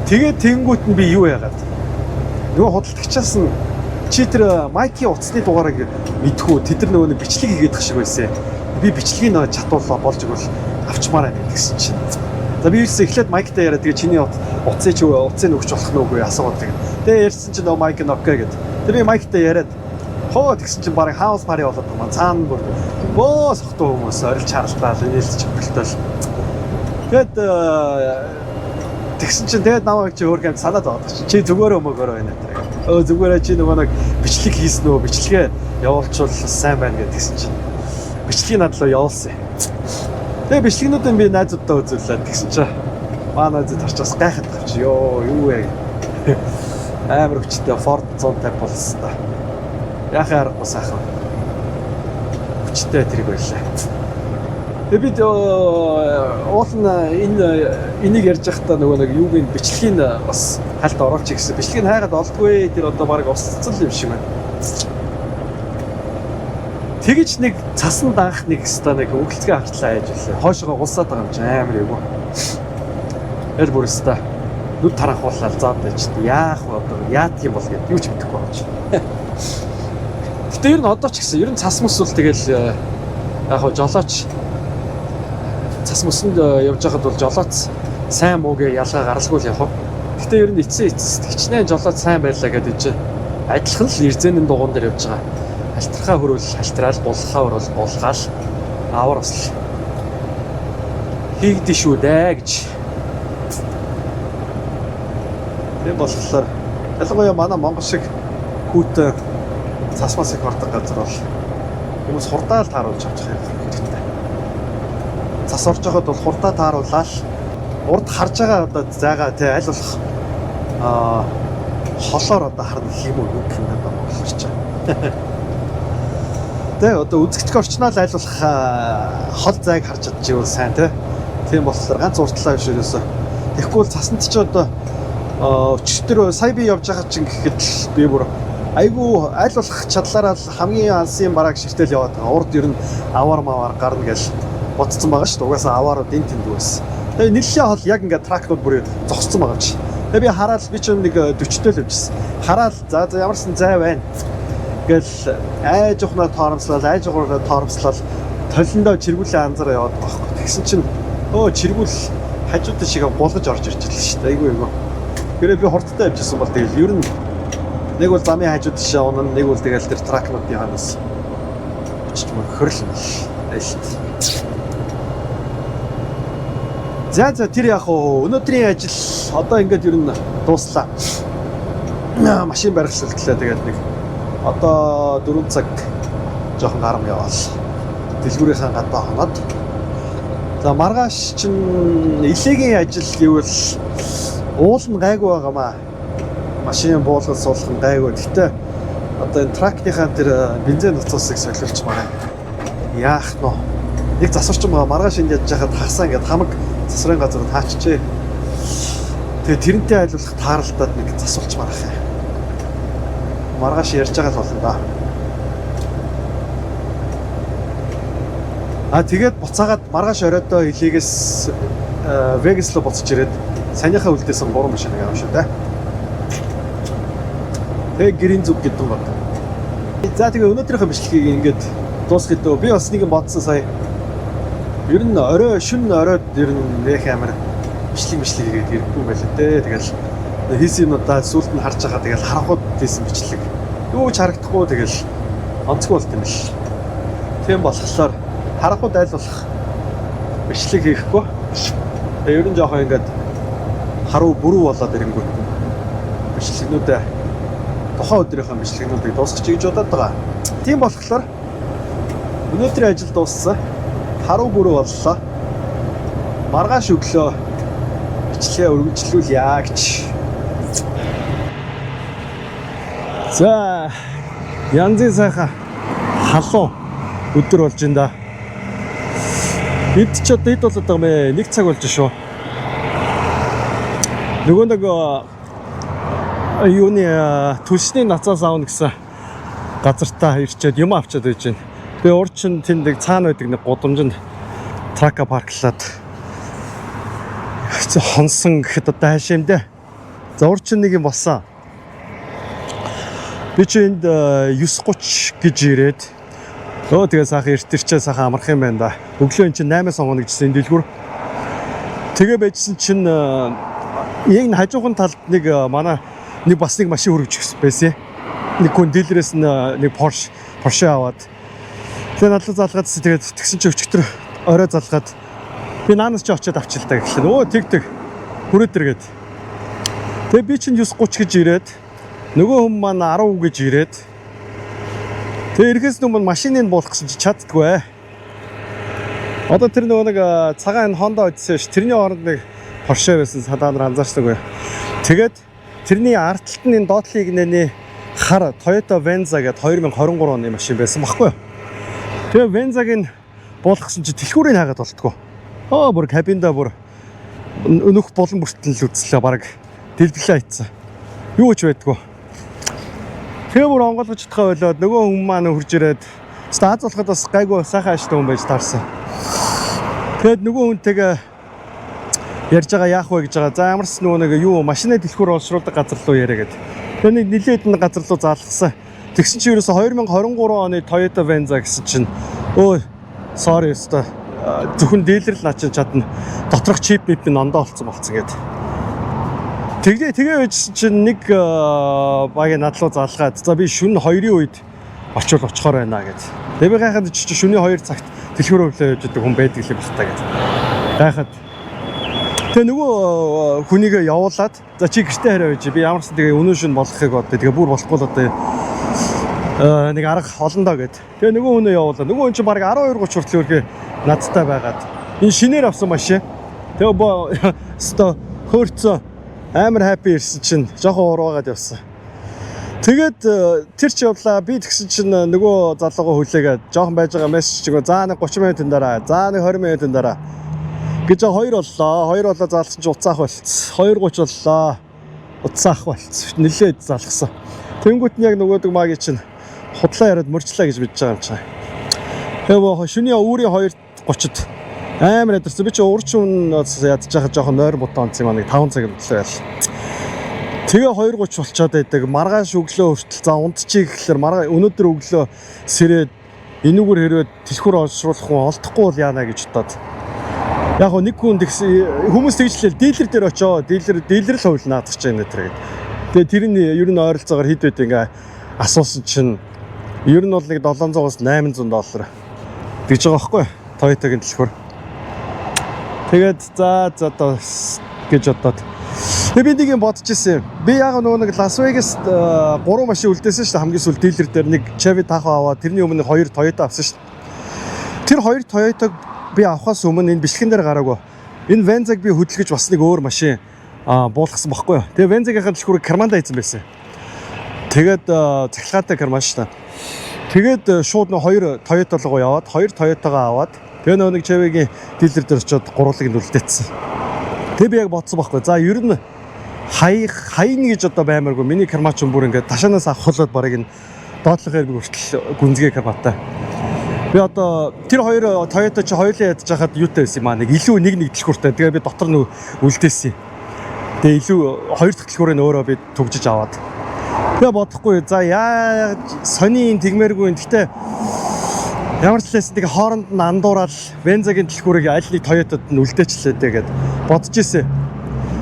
тэгээд тэнгүүт нь би юу яагаад Нөгөө худалдагчаас нь чи тэр Майкийн утасны дугаарыг мэдэх үү? Тэд нар нөгөө нэг бичлэг хийгээд тах шиг байсан. Би бичлэгийг нөгөө чадвал болж игэл авчмаар байна гэсэн чинь. За, би ерөөсөө эхлээд Майктай яриад, тэгээ чиний утсыг чи утсыг өгч болох нь үгүй асуугаад тэгээ. Тэгээ ярьсан чинь нөгөө Майк нь okay гэд. Тэгээ би Майктай яриад хоо тэгсэн чинь баг house party болоод байгаа маань цаана бүр бөө сохтуу хүмүүс орилж харалтаа инээлж чөмбөлтөл. Тэгээд тэгсэн чинь тэгээд намайг чи өөр юм санаад байгаа чи. Чи зүгээр өмөөгөр байна гэдэг. Өө, зүгээрээ чи нөгөө нэг бичлэг хийсэн үү? Бичлэгээ явуулчвал сайн байна гэдгийгсэн чинь бичлэгийг над руу явуулсан. Тэгээ бичлэгнүүдээ би найзуудаа үзүүлээд тэгсэн чинь маа найзууд харчаас гайхаад байгаа чи ёо, юу вэ? Амар хүчтэй Ford 150 болсон та. Яхаа аргагүй сайхан. Хүчтэй тэрэг байлаа. Тэгээ бид уул нь энэ энийг ярьж байхдаа нөгөө нэг юуг нь бичлэгийг бас хальт оруулчих гэсэн. Бичлэгийг хайгаад олдгүй, тэр одоо баг устцал юм шиг байна. Тэгэж нэг цасан данх нэг өста нэг өнгөлцгөө хартлаа яаж үлээ. Хойшоо гулсаад байгаа юм чи амар эвгүй. Эл бүр өста нүд таранхуулаад заад байж яах вэ, одоо яадаг юм бол гэд юу ч мэдэхгүй байгаа чи. Гэтэ ер нь одоо ч гэсэн ер нь цас мөс бол тэгэл яг хоо жолооч цас мөсөнд явж байхад бол жолооц сайн муугээ ялгаа гаралгүй л явах. Гэтэ ер нь эцсийн эцэст хичнээн жолооц сайн байлаа гэдэг чинь адилхан л эрзэнэн дугуун дээр явж байгаа. Халтархаа хөрвөл халтраал, булхаа хөрвөл булгаал авар бас л хийгдэн шүү дээ гэж. Тийм болохоор ялангуяа манай Монгол шиг хүйтэн цас мас их ордог газар бол хүмүүс хурдаа л тааруулж авчих хэрэгтэй. Цас орж байхад бол хурдаа тааруулаад урд харж байгаа одоо зайгаа тий аль болох холоор одоо харна гэх юм уу, юу гэх юм бэ монголоор чи. Тэ одоо үзэгдэх орчноо л аль болох хол зайг харж чадчихвал сайн тий. Тийм болохоор ганц уртлаа биш ерөөсөө. Тэгэхгүй бол цасанд ч одоо өчтөр сая би явж байгаа чинь гэхэд л би бүр айгүй аль болох чадлаараа л хамгийн алсын барааг ширтэл яваад байгаа. Урд ер нь аваар мавар гарна гэж бодсон байгаа шүү дээ. Угаасаа аваарууд энэ тэнд байсан. Тэгээ нэлээд хол яг ингээд truck нууд бүр зогссон байгаа чи. Тэгээ би хараад би ч нэг 40-тэй л явжсэн. Хараад за за ямарсан зай байна гэл айж ухнаа торомслол, айж ухнаа торомслол толиндоо чиргүүлээ анзаараа яваад байгаа байхгүй. Тэгсэн чинь өө чиргүүл хажуудаа шиг гулгаж орж ирж л шүү дээ. Айгүй айгүй. Гэрээ би хурдтай явжсэн бол тэгэл ер нь нэг бол замын хажууд тишээ унана, нэг бол тэгэл тэр truck нуудын ханаас очиж мөр хөрл юм айлт. За за, тэр яг уу өнөөдрийн ажил одоо ингээд ер нь дууслаа. Машин барихлалтлаа, тэгээд нэг одоо 4 цаг жоохон гарам яваал. Дэлгүүрийнхаа гадаа хоноод. За, маргааш чинь LA гийн ажил гэвэл уул нь гайгүй байгаамаа. Машин буулгаж суулгах нь гайгүй. Гэхдээ одоо энэ truck ныхаа тэр бензин нуцаасыг солиулж байгаа. Яах нь вэ? Нэг засварчин байгаа. Маргааш энд ядж хахад хасаа ингээд хамаг засварын газар таачжээ. Тэгээ тэрнтэй айлуулах тааралдаад нэг засвалж марах юм. Маргааш ярьж байгаа л болно да. А тэгээд буцаагаад маргааш оройдоо LA гээс Вегас руу буцаж ирээд саяныхаа үлдээсэн 3 машиныг авах шүү дээ. Тэгээ гэрийн зүг гэдэг юм байна. За, тэгээ өнөөдрийнхөө бичлэгийг ингээд дуусгая дөө. Би бас нэг юм бодсон сая. Ер нь орой шүн оройд ер нь нэх амар бичлэг бичлэг хийгээд ирэхгүй байлаа дээ. Тэгэл хийсэн юмудаа сүүлд нь харж байгаа, тэгэл харанхууд хийсэн бичлэг. Юу ч харагдахгүй, тэгэл онцгой болт юм л. Тийм болохоор харанхууд айл болох бичлэг хийхгүй. Тэгээ ер нь жоохон ингээд харуу бүрүү болоод ирэнгүүт нь бичлэгнүүдээ тухайн өдрийнхөө бичлэгнүүдийг дуусгачих гэж бодоод байгаа. Тийм болохоор өнөөдрийн ажил дууссан. Харуу бүрүү боллоо. Маргааш өглөө бичлэгээ өргөжлүүлье гэж. За, янзын сайхан халуун өдөр болж байна да. Эд ч одоо хэд болоод байгаа юм бэ? 1 цаг болж шүү. Нөгөө нэг юуны түлшний нацаас аавна гэсэн газартаа ирчээд юм авчиад байж байна. Би урд чинь тэнд нэг цаана байдаг нэг гудамжинд truck аа park лаад хонсон гэхэд одоо хайшаа юм дээ. За, урд чинь нэг юм болсон. Би чи энд 9:30 гэж ирээд өө тэгээ сайхан эрт ирчээ сайхан амрах юм байна да. Өглөө эн чинь 8 сонгоно гэжсэн энэ дэлгүүр. Тэгээ байжсэн чинь яг энэ хажуухан талд нэг манай нэг бас нэг машин хүргэж байсан. Нэг хүн dealer ээс нэг Porsche аваад тэгээ надлаа залгаад тэгээд тэгсэн чинь өчигдөр орой залгаад би наанаас чи очиод авчил та гэхлээ. Өө, тэг тэг хүрээд иргээд. Тэгээ би чинь 9:30 гэж ирээд, нөгөө хүн маань 10 гэж ирээд, тэгээ ирэхээс өмнө машиныг буулгах гэсэн чи чаддгүй. Одоо тэр нөгөө нэг цагаан энэ Honda Odyssey ш, тэрний оронд нэг Porsche байсан, садаа нар анзаарсангүй. Тэгээд тэрний ард талд нь энэ доотлыг нэний хар Toyota Venza гэдэг 2023 оны машин байсан баггүй юу? Тэгээ Venza-г нь буулгасан чи түлхүүрийг хаагаад болтгоо. Аа, бүр кабинда бүр өнөх болон бүртэл л үзлээ, баг дэлбэлээ айцсан. Юу ч байдгүй. Тэгээ бүр онгойлгож чадхаа болоод нөгөө хүн маань хурж ирээд аз болоход бас гайгүй сайхан ааштай хүн байж таарсан. Тэгээд нөгөө хүнтэйгээ ярьж байгаа, яах вэ гэж байгаа. За, ямарс нөгөө нэг юу машины түлхүүр олшруулдаг газар руу яриа гэд. Тэгээ нэг нилээд нэг газар руу заалгасан. Тэгсэн чинь ерөөсө 2023 оны Toyota Venza гэсэн чинь өө, sorry, өстой зөвхөн dealer л наа чинь чадна. Доторх чип мип нь ондоо болцсон гэд. Тэгээ тэгээ байжсэн чинь нэг багийн над руу залгаад, за, би шөнө 2-ын үед очивол очихоор байна гэд. Тэгээ би гайхаад, чи шөнийн 2 цагт түлхүүр өвлөө явж идэг хүн байдаг юм байна та гэд. Гайхаад. Тэгээ нөгөө хүнийг явуулаад, за, чи гэртээ хараа байж, би ямар ч тэгээ өнөө шөнө болохыг бод. Тэгээ бүр болохгүй л одоо нэг арга олондоо гэд. Тэгээ нөгөө хүнээ явуулаа. Нөгөө хүн чинь баг 12:30 хүртэл өрхөө надтай байгаад. Энэ шинээр авсан машин. Тэгээ бо өстой хөөрцөн амар happy ирсэн чинь жоохон уруугаад явсан. Тэгээд тэр ч явлаа. Би тэгсэн чинь нөгөө залуугаа хүлээгээд жоохон байж байгаа мессеж чигөө, за, нэг 30 минутын дараа, за, нэг 20 минутын дараа гэж хоёр боллоо. Хоёр болоо заалсан чи уцаах болцсон. 2:30 боллоо. Уцаах болцсон. Нилээд залгасан. Тэнгүүт нь яг нөгөөдөг маги чинь худлаа яриад мөрчлээ гэж мэдж байгаа юм чинь. Тэгээ боо шөнийн өөрийн 2:30-д амар ядарсан. Би чи урч өмнө ядж байгаа жоохон нойр бутаа онц юм аа, нэг 5 цаг өглөө ял. Тэгээ 2:30 болчоод байдаг. Маргааш өглөө хүртэл за унтчих гэхлээр маргаа өнөөдөр өглөө сэрээд энүүгээр хэрвээ түлхүүр олшруулах хүн олдохгүй бол яана гэж бодоод. Яг гоо нэг хүн тэгсэн, хүмүүс тэгж л dealer дээр очоо, dealer л хувил наадах чинь энэ тэр гэдэг. Тэгээ тэр нь ер нь ойролцоогоор хэд байд ингээ асуусан чинь ер нь бол нэг 700-аас 800 доллар гэж байгаа байхгүй Toyota-гийн түлхүүр. Тэгээд за за одоо гэж бодоод. Тэгээ би нэг юм бодож ирсэн. Би яг нөгөө нэг Лас Вегаст гурван машин үлдээсэн шүү дээ. Хамгийн сүүл dealer дээр нэг Chevy Tahoe аваад, тэрний өмнө хоёр Toyota авсан шүү дээ. Тэр хоёр Toyota-г би авахаас өмнө энэ бичлэгэн дээр гараагүй. Энэ Venza-г би хөдөлгөж бас нэг өөр машин буулгасан баггүй юу. Тэгээ Venza-гийнхаа түлхүүрийг кармандаа хийсэн байсан. Тэгээд цахилгаантай карман шүү дээ. Тэгээд шууд нөө хоёр Toyota руу яваад, хоёр Toyota-гаа аваад, тэгээ нөгөө нэг Chevy-гийн dealer дээр очиод гурлыг нь үлдээсэн. Тэгээ би яг бодсон байхгүй. За, ер нь хай хайна гэж одоо баймааргүй. Миний карман ч бүр ингээд ташаанаас авахлаад барыг нь доотлох хэрэг хүртэл гүнзгий кармантай. Би одоо тэр хоёр Toyota чи хоёулаа ядж хахад юутай байсан юм аа, нэг илүү нэг нэг түлхүүртэй. Тэгээ би дотор нь үлдээсэн. Тэгээ илүү хоёр дахь түлхүүрийг өөрөө би түгжиж аваад. Тэгээ бодохгүй. За, яа сони юм тэгмээргүй. Гэхдээ ямар ч лээс нэг хооронд нь андуураад Venza-гийн түлхүүрийг аль нэг Toyota-д нь үлдээчлээ дээ гэд бодож ирсэн.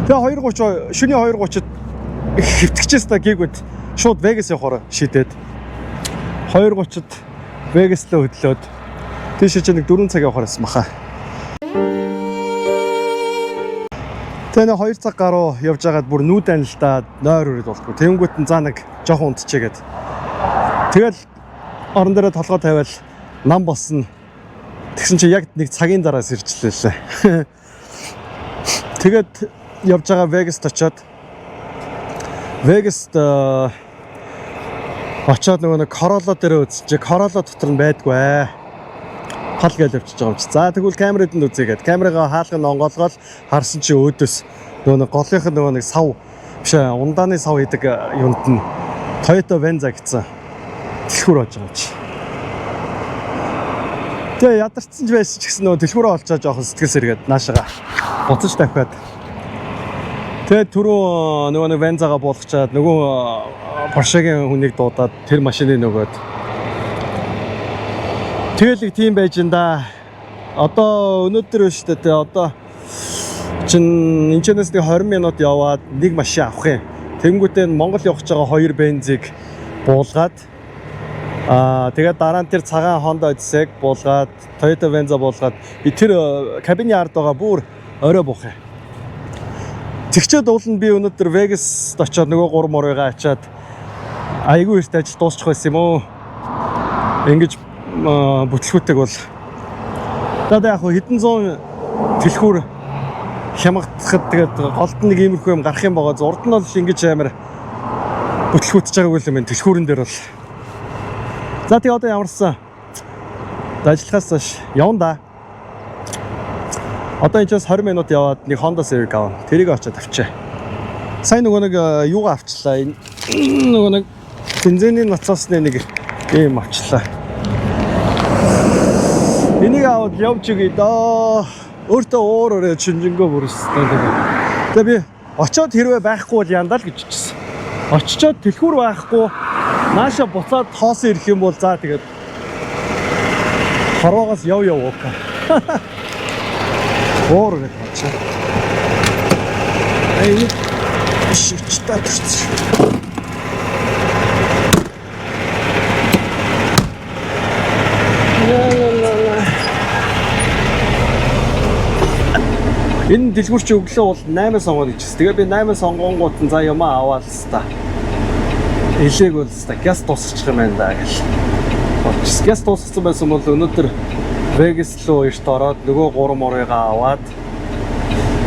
Тэгээ 2:30, шөнийн 2:30-д хэвтгэжээс та гийгүүд шууд Vegas явахаар шийдээд 2:30-д Vegas руу хөдлөөд тийш чи нэг 4 цаг явахаар байсан баха. Тэгээ нэг 2 цаг гаруй явж байгаад бүр нүүд анилтаад нойр өрөөд болтгоо. Тэнгүүт нь за нэг жоохон унтчихъя гэд. Тэгэл орон дээрээ толгой тавиал нам болсон. Тэгсэн чи яг нэг цагийн дараа сэрчлээ лээ. Тэгээд явж байгаа Vegas-т очиод, Vegas-т очиод нөгөө нэг Corolla дээр үзсэн чи Corolla дотор нь байдгүй ээ. Хал гээл явчихж байгаа юм чи. За, тэгвэл камерад нь үзье гэд. Камергаа хаалга нь онгоолгоол харсан чи өөдөөс нөгөө нэг голынх нь нөгөө нэг сав биш ээ, ундааны сав хийдэг юунд нь Toyota Venza гэсэн түлхүүр болж байгаа юм чи. Тэгээ ядарсан ч байсан ч гэсэн нөгөө түлхүүрээ олчоо жоохон сэтгэл сэргээд наашаага буцаж тавхиад Тэгээд түрүү нөгөө нэг Venza-га буулгачаад нөгөө Porsche-гийн хүнийг дуудаад тэр машиныг нөгөөд. Тэгэл их тийм байж ин да. Одоо өнөөдөр биш үү те, одоо чин энэчнээс нэг 20 минут яваад нэг машин авах юм. Тэнгүүтээ нь Монгол явах гэж байгаа хоёр бензийг буулгаад, тэгээд дараа нь тэр цагаан Honda Odyssey-г буулгаад, Toyota Venza буулгаад, тэр кабины ард байгаа бүр орой буух юм. Тэгчээд уул нь би өнөөдөр Vegas-д очиод нөгөө 3 мурыгаа ачаад айгүй эрт ажил дуусчих байсан юм уу? Ингэж бүтлгүүтэйг бол одоо яг хэдэн зуун түлхүүр хямгадахад тэгээд голд нэг иймэрхүү юм гарах юм байгаа. Урд нь бол ингэж амар бүтлгүүтж байгаагүй юм байна. Түлхүүрэн дээр бол. За, тэгээ одоо ямарсан ажиллахаас хойш явна да. Одоо энэ ч 20 минут яваад нэг Honda Civic авна. Тэрийг очиод авчаа. Сайн нөгөө нэг юугаа авчлаа. Энэ нөгөө нэг бензиний насосны нэг ийм авчлаа. Энийг аваад явж өгье доо. Өөртөө уур өрөө чинжингөө бүрстэй. Тэгээ би очиод хэрвээ байхгүй бол яндаа л гэж чичсэн. Очичоод түлхүүр байхгүй, нааша буцаад хоосон ирэх юм бол за, тэгээд хорвоогоос яв яв уука. Уур гэж бодчих. Эй, шичта төрсөн. Ла ла ла ла. Энэ дэлгүүр чи өглөө бол 8 сонгоно гэжсэн. Тэгээ би 8 сонгонгууд нь за юмаа аваад л та. Элээг бол та газ дуусчих юм байна да гэл. Болчихсон. Газ дууссан байсан бол өнөөдөр Vegas руу эрт ороод нөгөө 3 мурыгаа аваад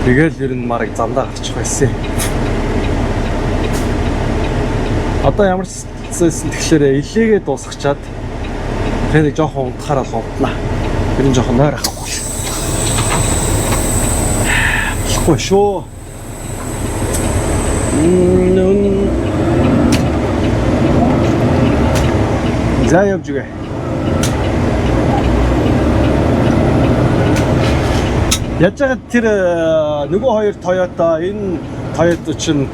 тэгэл ер нь мараг замдаа гарчих байсан. Одоо ямар ч байсан, тэгэхээр элээгээ дуусгачаад тэгээ нэг жоохон унтахаар бол унтнаа. Тэр нь жоохон нойр авахгүй. Болохгүй шүү. За, явж үгэ. Яаж яагаад тэр нөгөө хоёр Toyota, энэ Toyota чинь,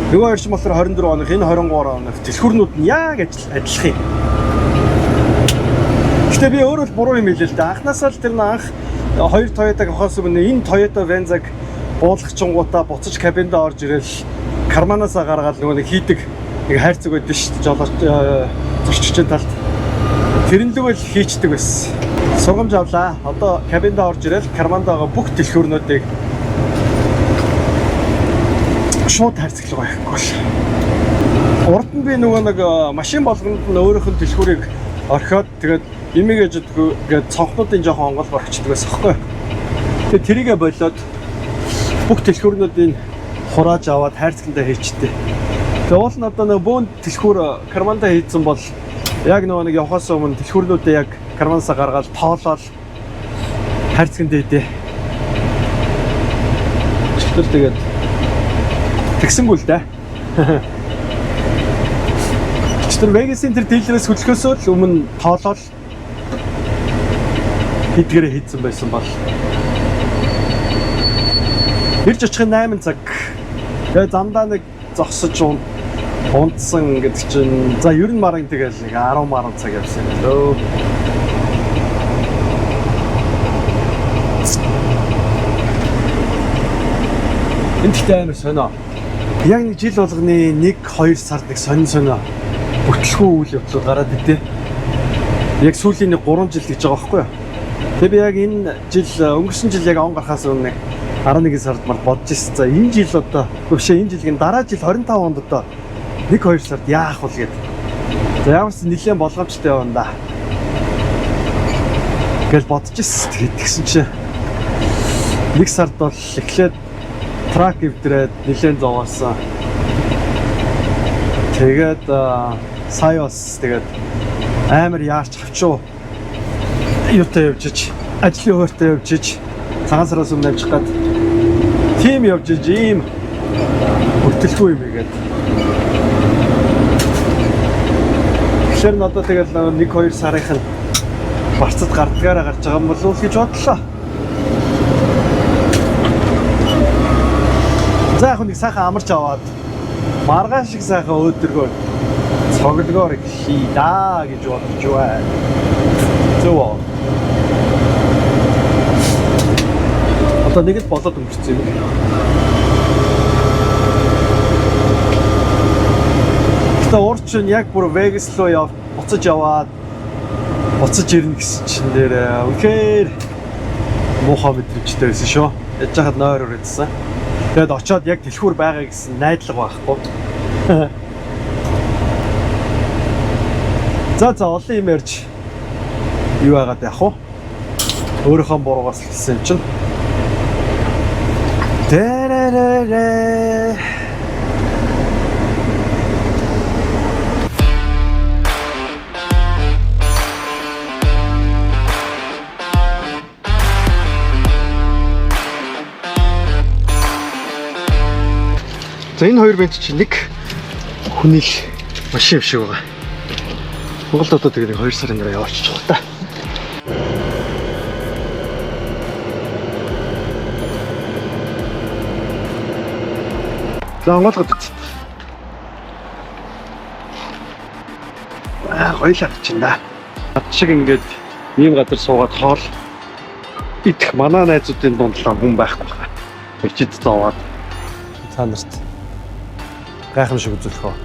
нөгөө хоёр чинь болохоор 24 оных, энэ 23 оных түлхүүрнүүд нь яг ажил адилхан юм. Гэтэ би өөрөө л буруу юм хэлээ л дээ. Анхнаасаа л тэр нь анх хоёр Toyota-г авахаас өмнө энэ Toyota Venza-г буулгачингуудаа буцаж кабинд орж ирэл карманаасаа гаргаад нөгөө нэг хийдэг нэг хайрцаг байдаг шүү дээ. Жолооч зорчигчийн талд. Тэрэн лүгэл хийчдэг байсан. Сургамж авлаа. Одоо кабинд орж ирэл карманд байгаа бүх түлхүүрнүүдийг шууд хайрцаглах байхгүй л. Урд нь би нөгөө нэг машин болгонд нь өөрийнх нь түлхүүрийг орхиод, тэгээд имийг ээжэд гээд цонхнуудын жоохон онгол орчдөг байсан байхгүй. Тэгээд тэрийгэ болоод бүх түлхүүрнүүдийг хурааж аваад хайрцагтаа хийчихдээ. Тэгээд уул нь одоо нэг бөөн түлхүүр кармандаа хийцэн бол яг нөгөө нэг явхаас өмнө түлхүүрнүүдээ яг карманасаа гаргаад тоолоод хайрцагтаа хийдэ. Чөтгөр тэгээд тэгсэнгүй л дээ. Тэр Vegas-ийн тэр дилерээс хөдлөхөөсөө л өмнө тоолоод хийдгээрээ хийцэн байсан бол. Ирж очих нь 8 цаг. Тэгээ замдаа нэг зогсож унтсан гэдэг чинь за ер нь маран тэгэл нэг 10 маран цаг явсан юм лөө. Энэ гэхдээ амар сонио. Яг нэг жил болгоны 1 2 сард нэг сонин сонио бүтлгүй үйл явдлууд гараад идэв. Яг сүүлийн нэг 3 жил гэж байгаа байхгүй юу? Тэгээ би яг энэ жил, өнгөрсөн жил яг он гарахаас өмнө нэг 11 сард мал бодож ирсэн. За, энэ жил одоо биш ээ, энэ жилийн дараа жил 25 онд одоо 1 2 сард яах вэ гэд. За, ямар ч нэлээд болгоомжтой явна да гэж бодож ирсэн. Тэгээд тэгсэн чинь нэг сард бол эхлээд truck эвдрээд нэлээд зовоосон. Тэгээд сая бас тэгээд амар яарч хавчуу юутай явж ич, ажлын хууртай явж ич, цагаан сараас өмнө амжих гад тийм явж ич, ийм бүтэлгүй юм игээд. Тэгэхээр надад тэгэл 1 2 сарын нь барцад гардгаараа гарч байгаа юм болов уу гэж бодлоо. За, яг нэг сайхан амарч аваад маргааш шиг сайхан өөдрөгөөр цоглогоор хийлаа гэж бодож байна. Зөв үү? Одоо нэг л болоод өнгөрцөн юм. Гэтэ урд чинь яг бүр Vegas руу яв буцаж яваад буцаж ирнэ гэсэн чинь дээр үнэхээр муухай мэдрэмжтэй байсан шүү. Яаж хахад нойр өрөөдсөн. Тэгээд очиод яг дэлгүүр байгаа гэсэн найдлага байхгүй. За, олон юм ярьж юу яагаад яах вэ? Өөрийнхөө буруугаас л хэлсэн юм чинь. Тэрэрэрэ. За, энэ хоёр бенз чинь нэг хүний л машин юм шиг байгаа. Монголд одоо тэгээ нэг 2 сарын дараа явуулчих жоох та. За, онгойлгоод үз. Аа, гоё л авчин да. Над шиг ингээд ийм газар суугаад хоол идэх манай найзуудын дунд л хүн байхгүй байна. Бичид зовоод та нарт гайхамшиг үзүүлэх үү.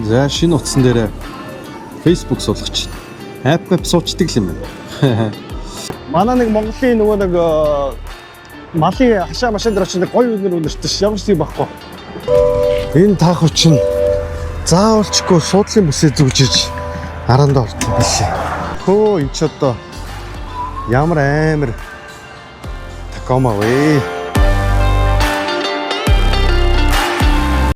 За, шинэ утсан дээр Facebook суулгач. App map суучдаг юм байна. Манай нэг Монголын нөгөө нэг малын хашаа машин дээр очиж нэг гоё үнэр үнэртэй ш. Ямар ч юм байхгүй. Энэ таах чинь заавалчгүй суудлын бүсээ зүгж иж арандаа орсон билээ. Хөө, энэ ч одоо ямар амар Tacoma вэ?